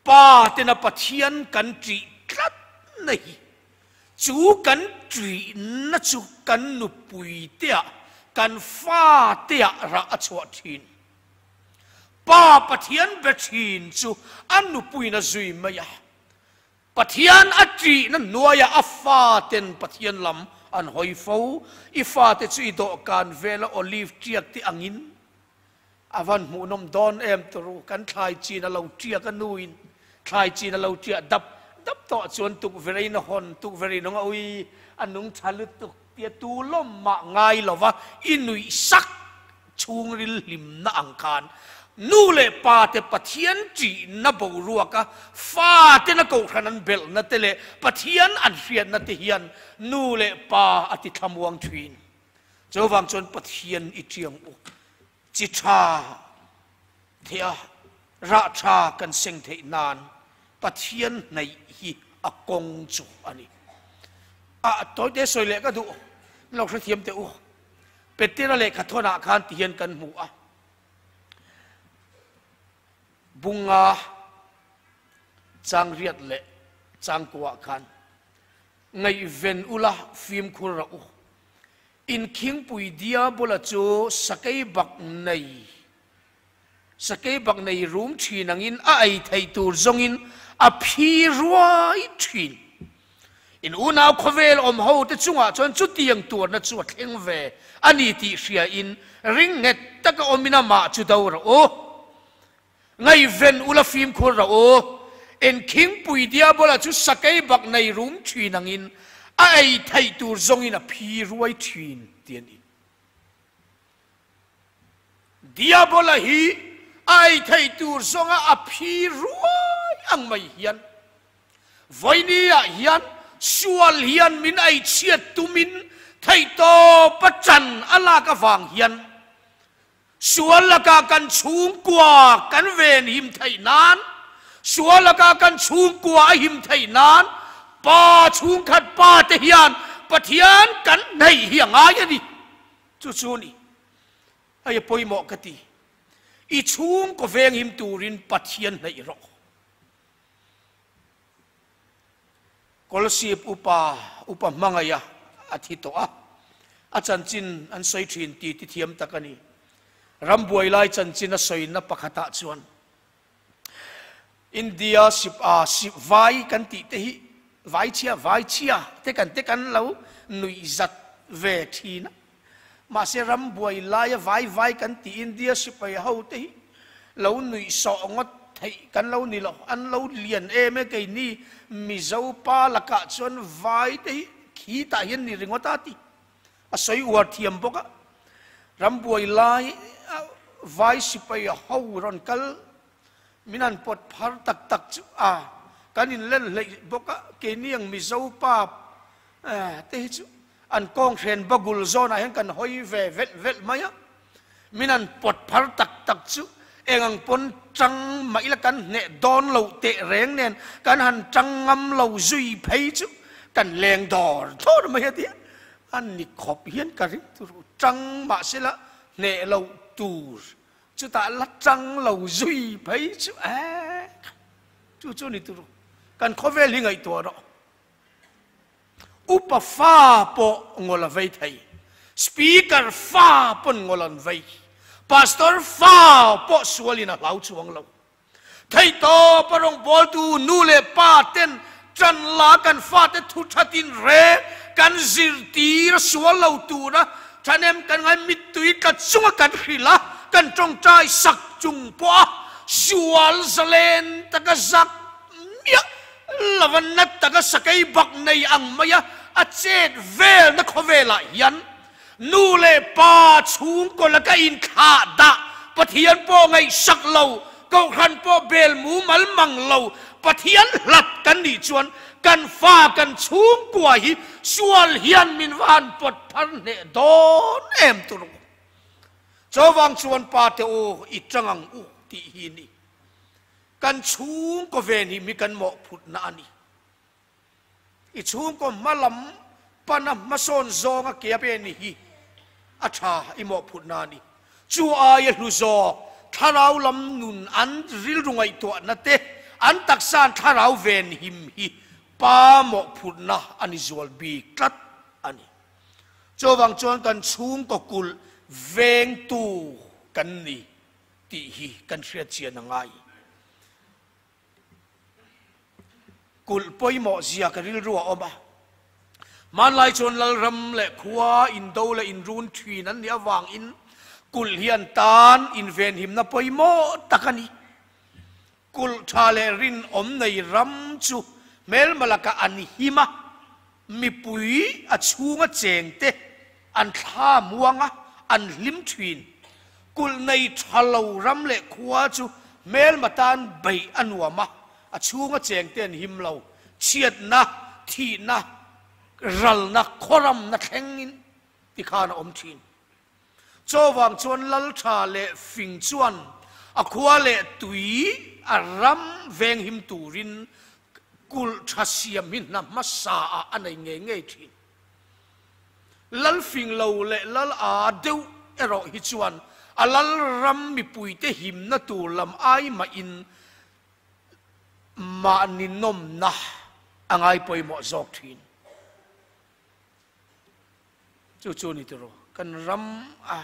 Pa tena Pathian kan ṭih tlatna hi chu kan ṭihna chu kan nupui teah. kan fateah rah a chhuah thin. Pa Pathian be thin chu a nupuiin a zui mai a. Pathian a ṭihna hnuaiah a faten Pathian lam an hawi fo. I fate chu i dawhkan vela olive ṭiak te angin a van hmuhnawm dawn em turu. Kan thlai chin a lo ṭiak a nuin thlai chin a lo ṭiah dap dap tawh chuan tukverhin a hawn tukverhin awng a ui a nung ṭha lutuk tia tu lawm mah ngai lova i nuih sak Chhungril hlimna ang khan nu leh pa te Pathian ṭihna boruaka fatena kohhran an belhna te leh Pathian an hriatna te hian nu leh pa a ti thlamuang ṭhin. Chuvang chuan Pathian i ṭiang u, chi ṭha theih a, rah ṭha kan seng theih nan Pathian hnaih hi a kawng chu a ni. A tawite sawi leh ka duh, lo hrethiam teh u. Petera lehkha thawnah khan ti hian kan hmu a, Bunga changriat leh changkuah khan ngaihven ula fimkhur rawh u. Inkhingpui Diabola chu sakei bak nei Sakei bak nei rum thin angin a ei theih tur zawngin a phi ruai thin. In unau khawvel awm ho te chungah chuan chutiang tuarna chu a thleng ve a ni tih hriain ring nghet taka awmin amah chu do rawh u. Ngaihven ula fimkhur rawh u. Enkhingpui Diabola chu sakei bak nei rum thin angin a ei theih tur zawngin a phi ruai thin ti a ni. Diabola hi a ei thei tur zawnga a phi ruai ang mai hian vawinia hian sual hian min ei chhiat tumin theihtawp a chan a lak avang hian sual lakah kan chhungkua kan ven him theih nan sual lakah kan chhungkua a him theih nan pa chhungkhat pa te hian Pathian kan hneih hi a ngai a ni. Chu chu ni, hei a pawimawh ka ti. I chhungkaw venghim turin Pathian hnaih rawh. Kawlsip upa, upa hmangaih a, a thi tawh a. A chanchin an sawi thin ti ti thiam tak a ni. Rambuai lai chanchin a sawina pakhatah chuan India sip a sip vai kan tih te hi vai chhia vai chhia te kan te kan lo nuih zat ve thin a. Mahse ram buai laia vai vai kan tih India sipai ho te hi lo nuih sawh ngawt theih kan lo ni lo. An lo lian em e keini Mizo pa lakah chuan vai te hi khitah hian ni ringawt a ti. A sawi uar thiam bawk a, rambuai lai vai sipai ho rawn kal min han pawt phar tak tak chu a, kan inlen hleih bawk a, keini ang Mizo pa te hi chu an kawnghren bagul zawnah hian kan hawi ve velh velh mai a, min han pawt phar tak tak chu eng ang pawn tang mah ila kan hneh dawn lo teh reng nen kan han tang ngam lo zui phei chu kan leng dawr dawr mai a tia a ni khawp hian ka ring tur tang mah sela hneh loh tur chutah la tang lo zui phei chu eh chu chu ni tur kan khawvel hi ngaihtuah rawh. Upa fa pawh ngawl a vei thei, Speaker fa pawn ngawl an vei, Pastor fa pawh sualin a hlau chuang lo. Theihtawp a rawngbawltu nu leh pa ten ṭan la kan fate thu ṭhatin reng kan zirtir a sual lo tura ṭhahnem kan ngai mittui tla chunga kan hrilh a, kan ṭawngṭai sak chung pawh a sual zalen taka zak miah Lova nat taka sakei bak nei ang maia a chet velna khawvelah hian nu leh pa chhungkaw laka inthlah dah Pathian pawh ngaihsak lo, Kohhran pawh bel mumal mang lo Pathian hlat kan nih chuan kan fa kan chhungkua hi sual hian min va han pawt phar hneh dawn em tur u. Chuvang chuan pa te u i tang ang u tih hi ni. Kan chhungkaw ven hi mi kan mawhphutna a ni. I chhungkaw hma lam pana hmasawn zawnga ke a pen hi a tha i mawhphutna a ni. Chu aia hlu zawk thlarau lam nun an rilru ngaihtuahna te, an taksa an thlarau ven him hi pa mawhphutna a ni zual bik tlat a ni. Chuvang chuan kan chhungkaw kulh vengtu kan ni tih hi kan hriat chian a ngai. Kulh pawimawh zia ka rilru a awm a. Hmanlai chuan Lalram leh khua indo leh inrun thin an nih avangin kulh hian tan invenhimna pawimawh tak a ni. Kulh tha leh rinawm nei ram chu hmelma lakah an him a, mipui a chhunga chengte an thla muang a, an hlim thin. Kulh nei tha lo ram leh khua chu hmelma tan beih a nuam a, a chhunga chengte an him lo. Chhiatna, thihna, ralna, khawramna thlengin tikhan a awm thin. Chawvang chuan lal tha leh fing chuan a khua leh tui a ram venghim turin kulh tha siam hi hna hmasa ah a nei ngei ngei thin. Lal fing lo leh lal a deuh erawh hi chuan a lal ram mipuite himna tur lam ai mahin mahni nawmna a ngai pawimawh zawk thin. Chu chu ni tiraw kan ram a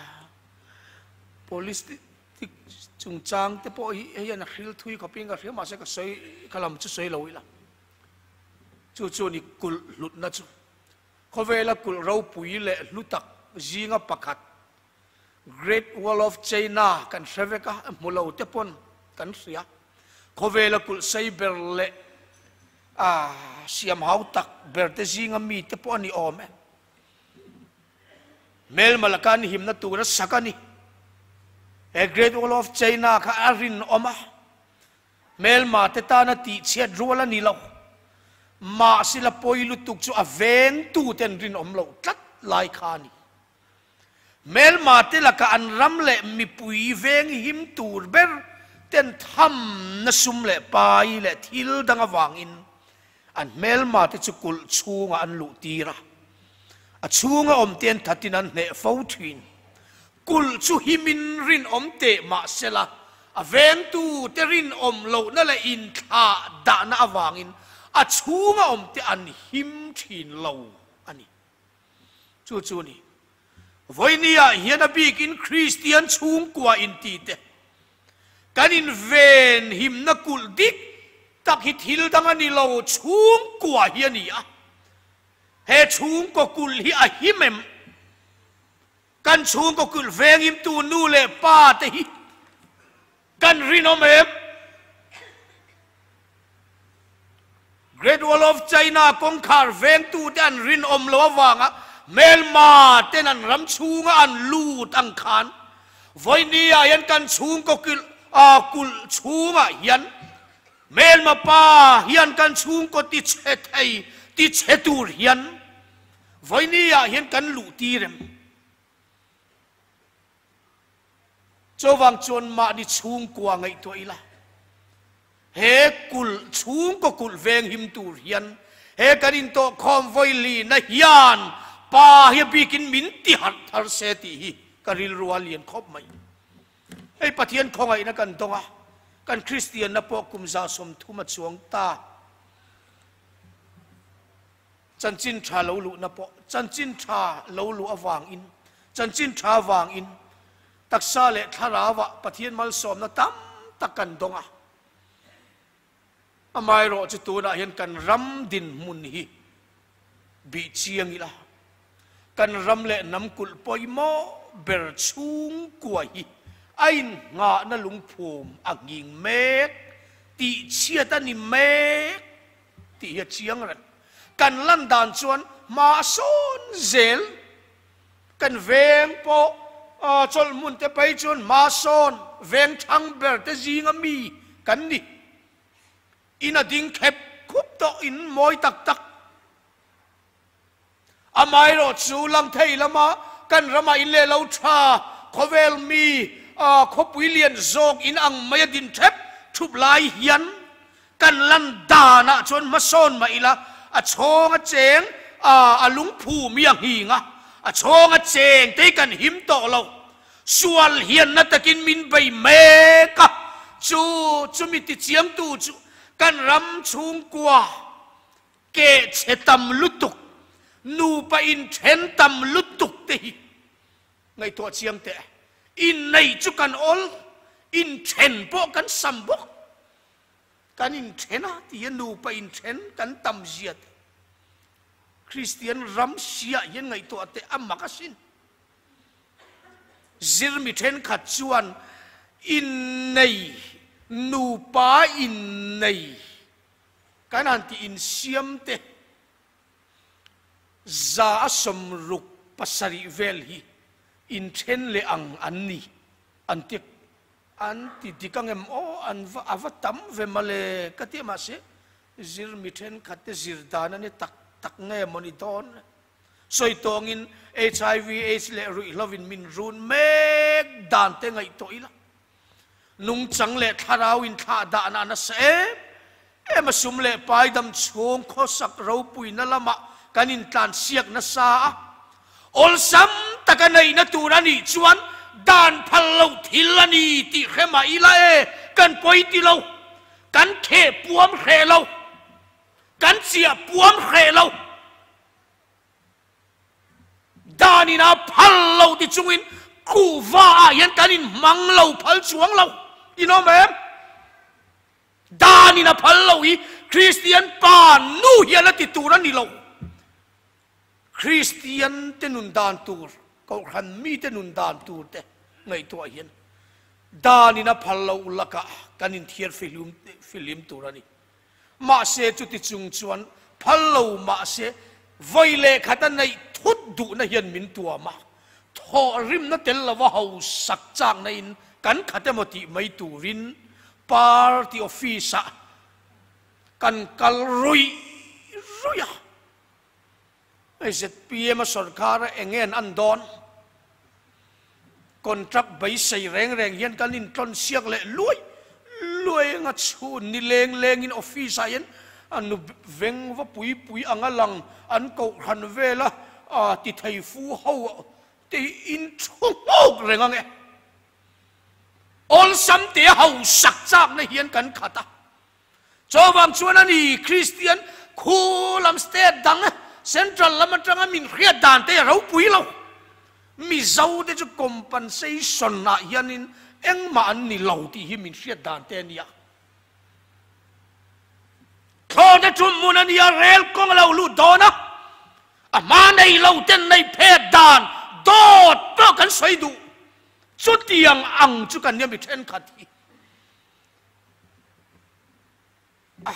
politic chungchang te pawh hi hei hian a hril thui khawpin ka hria mahse ka sawi ka lam chu sawi lo ila chu chu ni kulh hlutna chu khawvela kulh ropui leh hlu tak zinga pakhat Great Wall of China kan hre vek a hmu lo te pawn kan hria khawvela kulh sei ber leh A siam hau tak ber te zinga mi te pawh a ni awm e. Hmelma laka an himna tura sak a ni. He Great Wall of China kha a rinawm a, hmelma te tana tihchhiat rual a ni lo. Mahsela pawi lutuk chu a vengtu ten rinawm loh tlat lai kha a ni. Hmelma te laka an ram leh mipui veng him tur ber ten thamna sum leh pai leh thil dang avangin an hmelma te chu kulh chhungah an luh tir a, a chhunga awm te an thatin an hneh fo thin. Kulh chu himin rinawm teh mah sela a vengtu te rinawm lohna leh inthlah dahna avangin a chhunga awm te an him thin lo a ni. Chu chu ni. Vawinia hian a bikin Kristian chhungkua inti te kan inven himna kulh dik tak hi thil dang a ni lo, chhungkua hi a ni a. He chhungkaw kulh hi a him em? Kan chhungkaw kulh venghimtu nu leh pa te hi Kan rinawm em? Great Wall of China kawngkhar vengtute an rinawm lo avanga hmelma ten an ram chhunga an lut ang khan vawinia hian kan chhungkaw kilh kulh chhungah hian hmelma pa hian kan chhungkaw tichhe thei tichhe tur hian vawinia hian kan luh tir em? Chuvang chuan mahni chhungkua ngaihtuah ila, he kulh chhungkaw kulh venghim tur hian he kan intawhkhawm vawilina hian pa hi a bikin min ti harh thar se tih hi ka rilru a lian khawp mai. Hei Pathian khawngaihna kan dawng a, kan Kristianna pawh kum 30 a chuang ta. Chanchin tha lo luhna pawh chanchin tha lo luh avangin, chanchin tha avangin taksa leh thlarauah Pathian malsawmna tam tak kan dawng a. Amaherawh chu tunah hian kan ram dinhmun hi bih chiang ila, kan ram leh hnam kulh pawimawh ber chhungkua hi a inngahna lungphum a nghing mek tih chhiat a ni mek. Tih hi a chiang reng. Kan lan dan chuan hma a sawn zel. Kan veng pawh chawlh hmun te phei chuan hma sawn veng thang ber te zinga mi kan ni. In a ding khep khup tawh in mawi tak tak. Amaherawh chu lang thei lama kan ramah in leh lo tha khawvel mi khawpui lian zawk in ang mai a din thep thup lai hian kan lan danah chuan hmasawn mah ila a chhawng a cheng a lungphu mi a nghing a, a chhawng a cheng te hi kan him tawh lo. Sual hian na takin min bei mek a, chu chumi tichiangtu chu kan ram chhungkua Keh chhe tam lutuk. Nupa inthen tam lutuk te hi ngaihtuah chiang teh. Inneih chu kan awl, inthen pawh kan sam bawk. Kan inthen a ti a nupa inthen kan tam zia te. Kristian ram siah hian ngaihtuah teh a mak asin. Zir mi thenkhat chuan innei, nupa innei kan han tih insiam te 67% vel hi inthen leh ang an ni an ti an ti dik angem aw an va a va tam ve male ka ti a mahse zir mi thenkhat te zir dan a ni tak tak nge maw ni dawn Sawi tawngin hiv, aids leh ruihhlovin min run mek dan te ngaihtuah ila, nungchang leh thlarau inthlah dahna a nasa em em a, sum leh paidam chhung khawsak ropuina lamah kan intlansiak nasa a, awlsam taka neihna tur a nih chuan dan phal loh thil a ni tih hre mah ila e, kan pawi ti lo, kan kheh puam hreh lo, kan chiah puam hreh lo. Dan in a phal lo ti chungin kuhva ah hian kan in hmang lo phal chuang lo. In awm em? Dan in a phal lo hi Kristian pa nu hian a ti tur a ni lo. Kristian te nun dan tur, Kohhran mi te nun dan tur te ngaihtuah hian dan in a phal lo lakah kan inthiar fihlim tur a ni. Mahse chuti chung chuan phal lo mahse vawi leh khat a neih thut duhna hian min tuam a, thawh rimna tel lova hausak chakna in kan khat emaw tih mai turin party office ah kan kal ruih ruih a. Hei zpm a sorkar a eng nge an an dawn? Contract beisei reng reng hian kan intlawn siak leh luai luai anga chhun ni leng lengin office ah hian a nu veng va pui pui anga lang an kohhran vela ti thei fu ho te hi in thu nghawk reng ange. Awlsam te a hausak chakna hian kan khat a. Chuvang chuan a ni Kristian khu lam state dang central lam atanga min hriat dan te a ropui lo. Mizo te chu compensation ah hianin engmah an ni lo tih hi min hriat dan te a nia. Thlawhna tum hmun a nia rel kawng a lo lut dawn a, a hma nei lo ten nei phet dan dawt pawh kan sawi duh. Chutiang ang chu kan nia mi thenkhat hi. A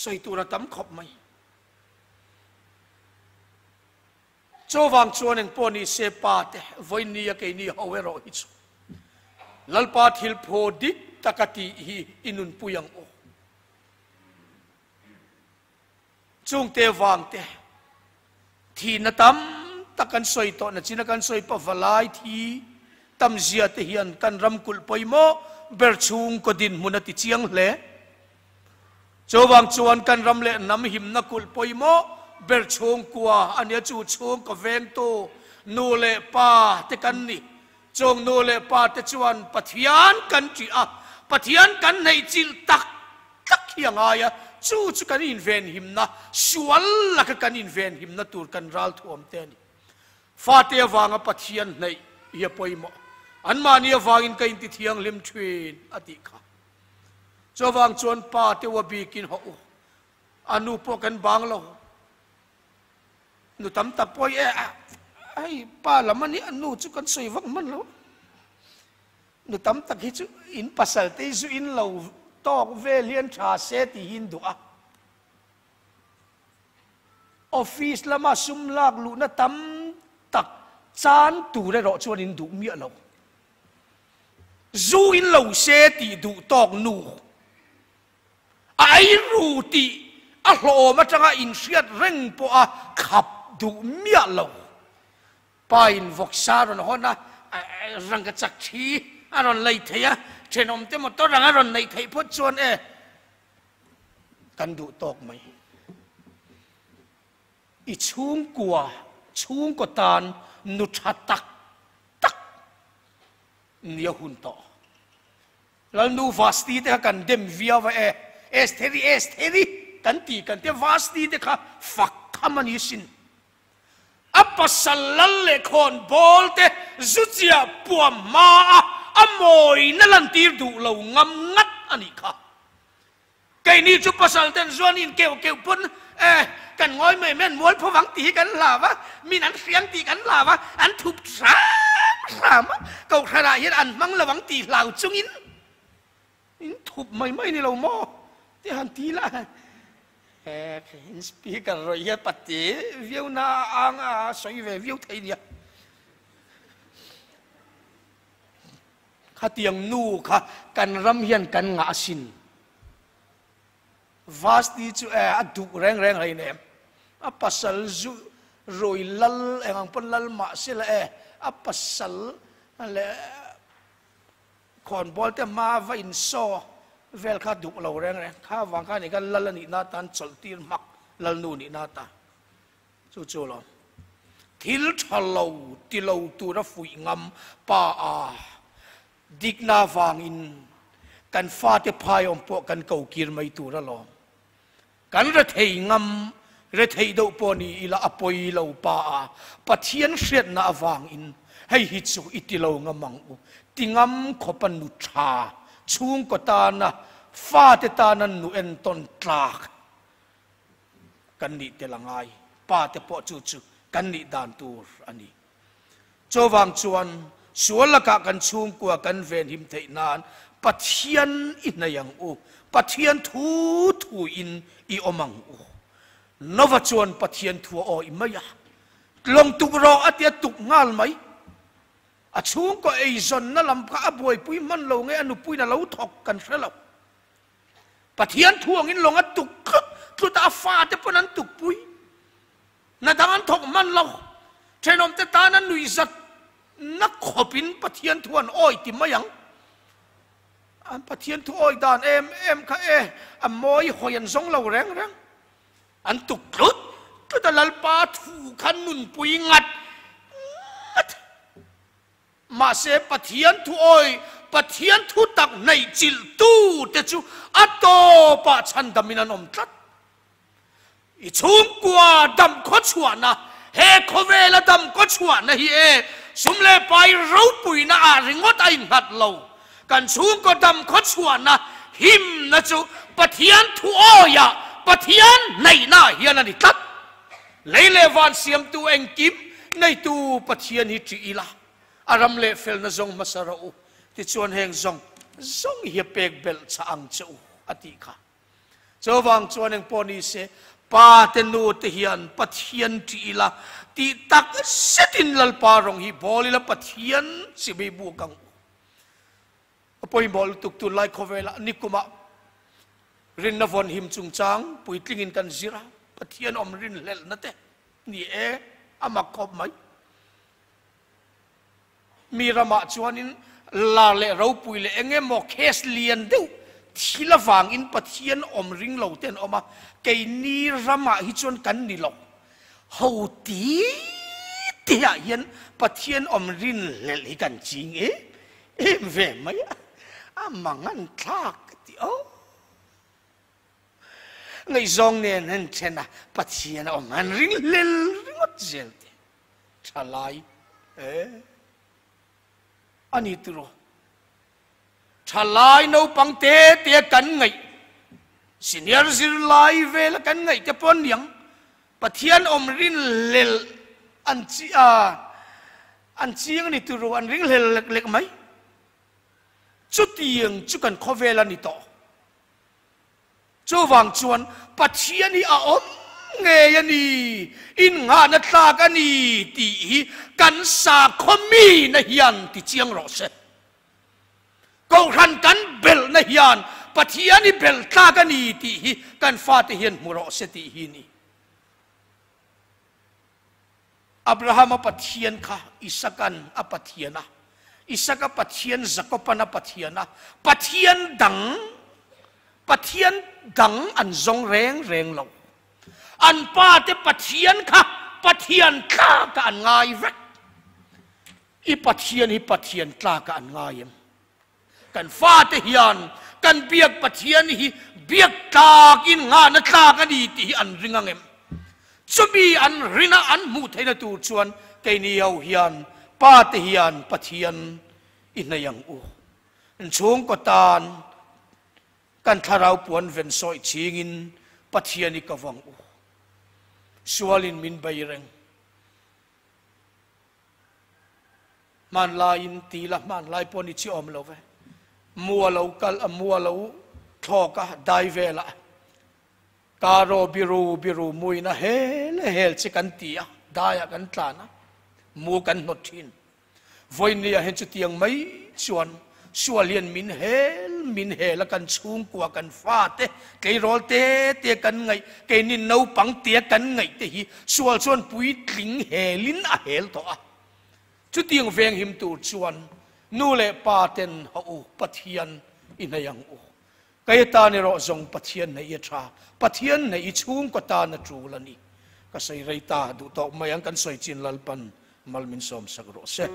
sawi tur a tam khawp mai. Chuvang chuan engpawh ni se pa te vawiin a keini ho erawh hi chu Lalpa thil phaw dik taka tih hi i nunpui ang u. Chungte vangte thihna tam tak kan sawi tawh na china kan sawi pavalai thi tamzia te hian kan ram kulh pawimawh ber chhungkaw dinhmun a ti chiang hle. Chuvang chuan kan ram leh hnam himna kulh pawimawh ber chhungkua a nia chu chhungkaw vengtu nu leh pa te kan ni. Chung nu leh pa te chuan Pathian kan ṭih a, Pathian kan neihchilh tak tak hi a ngai a, chu chu kan invenhimna, sual laka kan invenhimna tur kan ral thuam te a ni. Fate avanga Pathian hnaih hi a pawimawh. Anmahni avangin ka inti thianghlim thin a tih kha. Chuvang chuan pa te ua bikin hawh u, a nu pawh kan bang lo. Nu tam tak pawh hi e, hei pa lam a nia, nu chu kan sawi vak hman lo. Nu tam tak hi chu in pasal te hi zu in lo tawk vel hian tha se tih hi in duh a. Office lama sum lak luhna tam tak chan tur erawh chuan in duh miah lo. Zu in lo se tih duh tawk nu a ei ru tih a hlawm atanga inhriat reng pawha khap duh miah lo. Pa in vawksa a rawn hawn a, rangka chak thi a rawn lei thei a, thenawm te motor ang a rawn neih theih phawt chuan e kan duh tawk mai. I chhungkua, chhungkaw tan nu tha tak tak nia hun tawh. Lalnu Vasti te kha kan dem viau a e, Estheri, Estheri kan ti kan tia Vasti te kha fak tham a ni sin. pasal lal leh khawn bawl te zu chiah puam hma a a mawina lantir duh lo ngam ngat a nih kha. Keini chu pasal ten zuan in keuh keuh pawn e kan ngawi mai mai an mual pho vang tih hi kan hlau a, min an hriang tih kan hlau a, an thup hram hram a, kohhran ah hian an hmang lo ang tih hlau chungin in thup mai mai ni lo maw te han ti la e in speaker rawih hian pate viau na ang a sawi ve viau thei nia. Khatiang nu kha kan ram hian kan ngah asin. Vasti chu e a duh reng reng hlei nem. A pasal zu rui lal eng ang pawn lal mah se la e a pasal leh khawnbawl te hma va insaw vel kha duh lo reng reng. Kha vang kha a ni kha lal a nihna atan chawlh tir hmak lalnu nihna atan. Chu chu lo thil tha lo ti lo tura fuih ngam pa a dikna vangin kan fate phai awm pawh kan ko kir mai tur alawm. Kan rethei ngam rethei deuh pawh ni ila a pawi lo pa a Pathian hriatna avangin hei hi chu i ti lo ngam ang u ti ngam khawpa nu tha chhungkaw tana fate tana nu entawn tlak Kan nih tel a ngai. Pa te pawh chu chu kan nih dan tur a ni. Chuvang chuan sual lakah kan chhungkua kan venhim theih nan Pathian i hnaih ang u, Pathian thu thuin i awm ang u. Nova chuan Pathian thu a awih mai a, Lawng tuk rawh a ti a tuk nghal mai. A chhungkaw eizawnna lam kha a buaipui hman lo nge a nupuiin a lo thawk kan hre lo. Pathian thu angin lawng a tuk tlut tlut a, a fate pawn an tukpui. Hna dang an thawk hman lo. Thenawmte tana nuihzat na khawpin Pathian thu an awi ti mai ang. An Pathian thu awi dan em em kha e, a mawi hawi an zawng lo reng reng. An tuk tlut tlut a, Lalpa thu kha nunpui ngat ngat. Mahse, Pathian thu awi, Pathian thu tak hnaih chilh tu te chu a tawpah chhandamin an awm tlat. I chhungkua dam khawchhuahna, he khawvela dam khawchhuahna hi e sum leh pai ropuina ah ringawt a innghat lo. Kan chhungkaw dam khawchhuahna himna chu Pathian thu awiah, Pathian hnaihnaah hian a ni tlat. Lei leh van siamtu engkim neitu Pathian hi ṭih ila, a ram leh felna zawng hmasa rawh u, tichuan heng zawng zawng hi a pek belh chah ang che u, a tih kha. Chuvang chuan eng pawh ni se, pa te nu te hian Pathian ṭih ila, tih tak zetin Lalpa rawng hi bawl ila Pathian chibai buk ang u. A pawimawh lutuk tunlai khawvelah nikumah rinna vawnhim chungchang puitlingin kan zir a, Pathian awm rinhlelhna te ni e, a mak khawp mai. Mi ramah chuanin lar leh ropui leh eng emaw case lian deuh thil avangin Pathian awm ring lo te an awm a, keini ramah hi chuan kan ni lo. Ho ti tihah hian Pathian awm rinhlelh hi kan ching em em ve mai a, a mangan thlak ka ti aw. Ngaihzawng nen an then a, Pathian a awm an ringhlel ringawt zel te. Thalai e a ni tiraw? Thalai naupang te te kan ngaih, senior zirlai vela kan ngaih te pawh aniang, Pathian awm rinhlel an chi a, an chiang a ni turu, an ringhlel lek lek mai. Chutiang chu kan khawvel a ni tawh. Chuvang chuan Pathian hi a awm ngei a ni, innghahna tlak a ni tih hi kan sakhaw mina hian ti chiang rawh se. Kohhran kan belhna hian Pathian i belh tlak a ni tih hi kan fate hian hmu rawh se tih hi ni. Abrahama Pathian kha Isaka'n a Pathian a, Isaka Pathian Jakoba'n a Pathian a, Pathian dang, Pathian dang an zawng reng reng lo. An pate Pathian kha Pathian tlakah an ngai vek. I Pathian hi Pathian tlakah an ngai em? Kan fate hian kan biak Pathian hi biak tlakin nghahna tlak a ni tih hi an ring ang em? Chumi an rina an hmuh theihna tur chuan keini ho hian Pa te hian Pathian i hnaih ang u. Chhungkaw tan kan thlarau puan ven sawi chingin Pathian i ko ang u. Sualin min bei reng. Hmanlaiin ti la hmanlai pawh ni chi awm lo ve. Mu a lo kal a, mu a lo thlawk a, dai velah Karo biru biru muina hel hel chi kan ti a, daiah kan tlan a, mu kan hnawt thin. Vawinia hian chutiang mai chuan sual hian min hel min hel a, kan chhungkua kan fate tleirawl te te kan ngaih, keini naupang tia kan ngaih te hi sual chuan puitling helin a hel tawh a. Chutiang venghim tur chuan nu leh pa ten haw u Pathian i hnaih ang u. Kei atan erawh zawng Pathian neih i a tha, Pathian neih i chhungkaw tan a tul a ni. Ka sawi rei ta, duh tawk mai ang kan sawi chin Lalpan mal min sawmsak rawh se.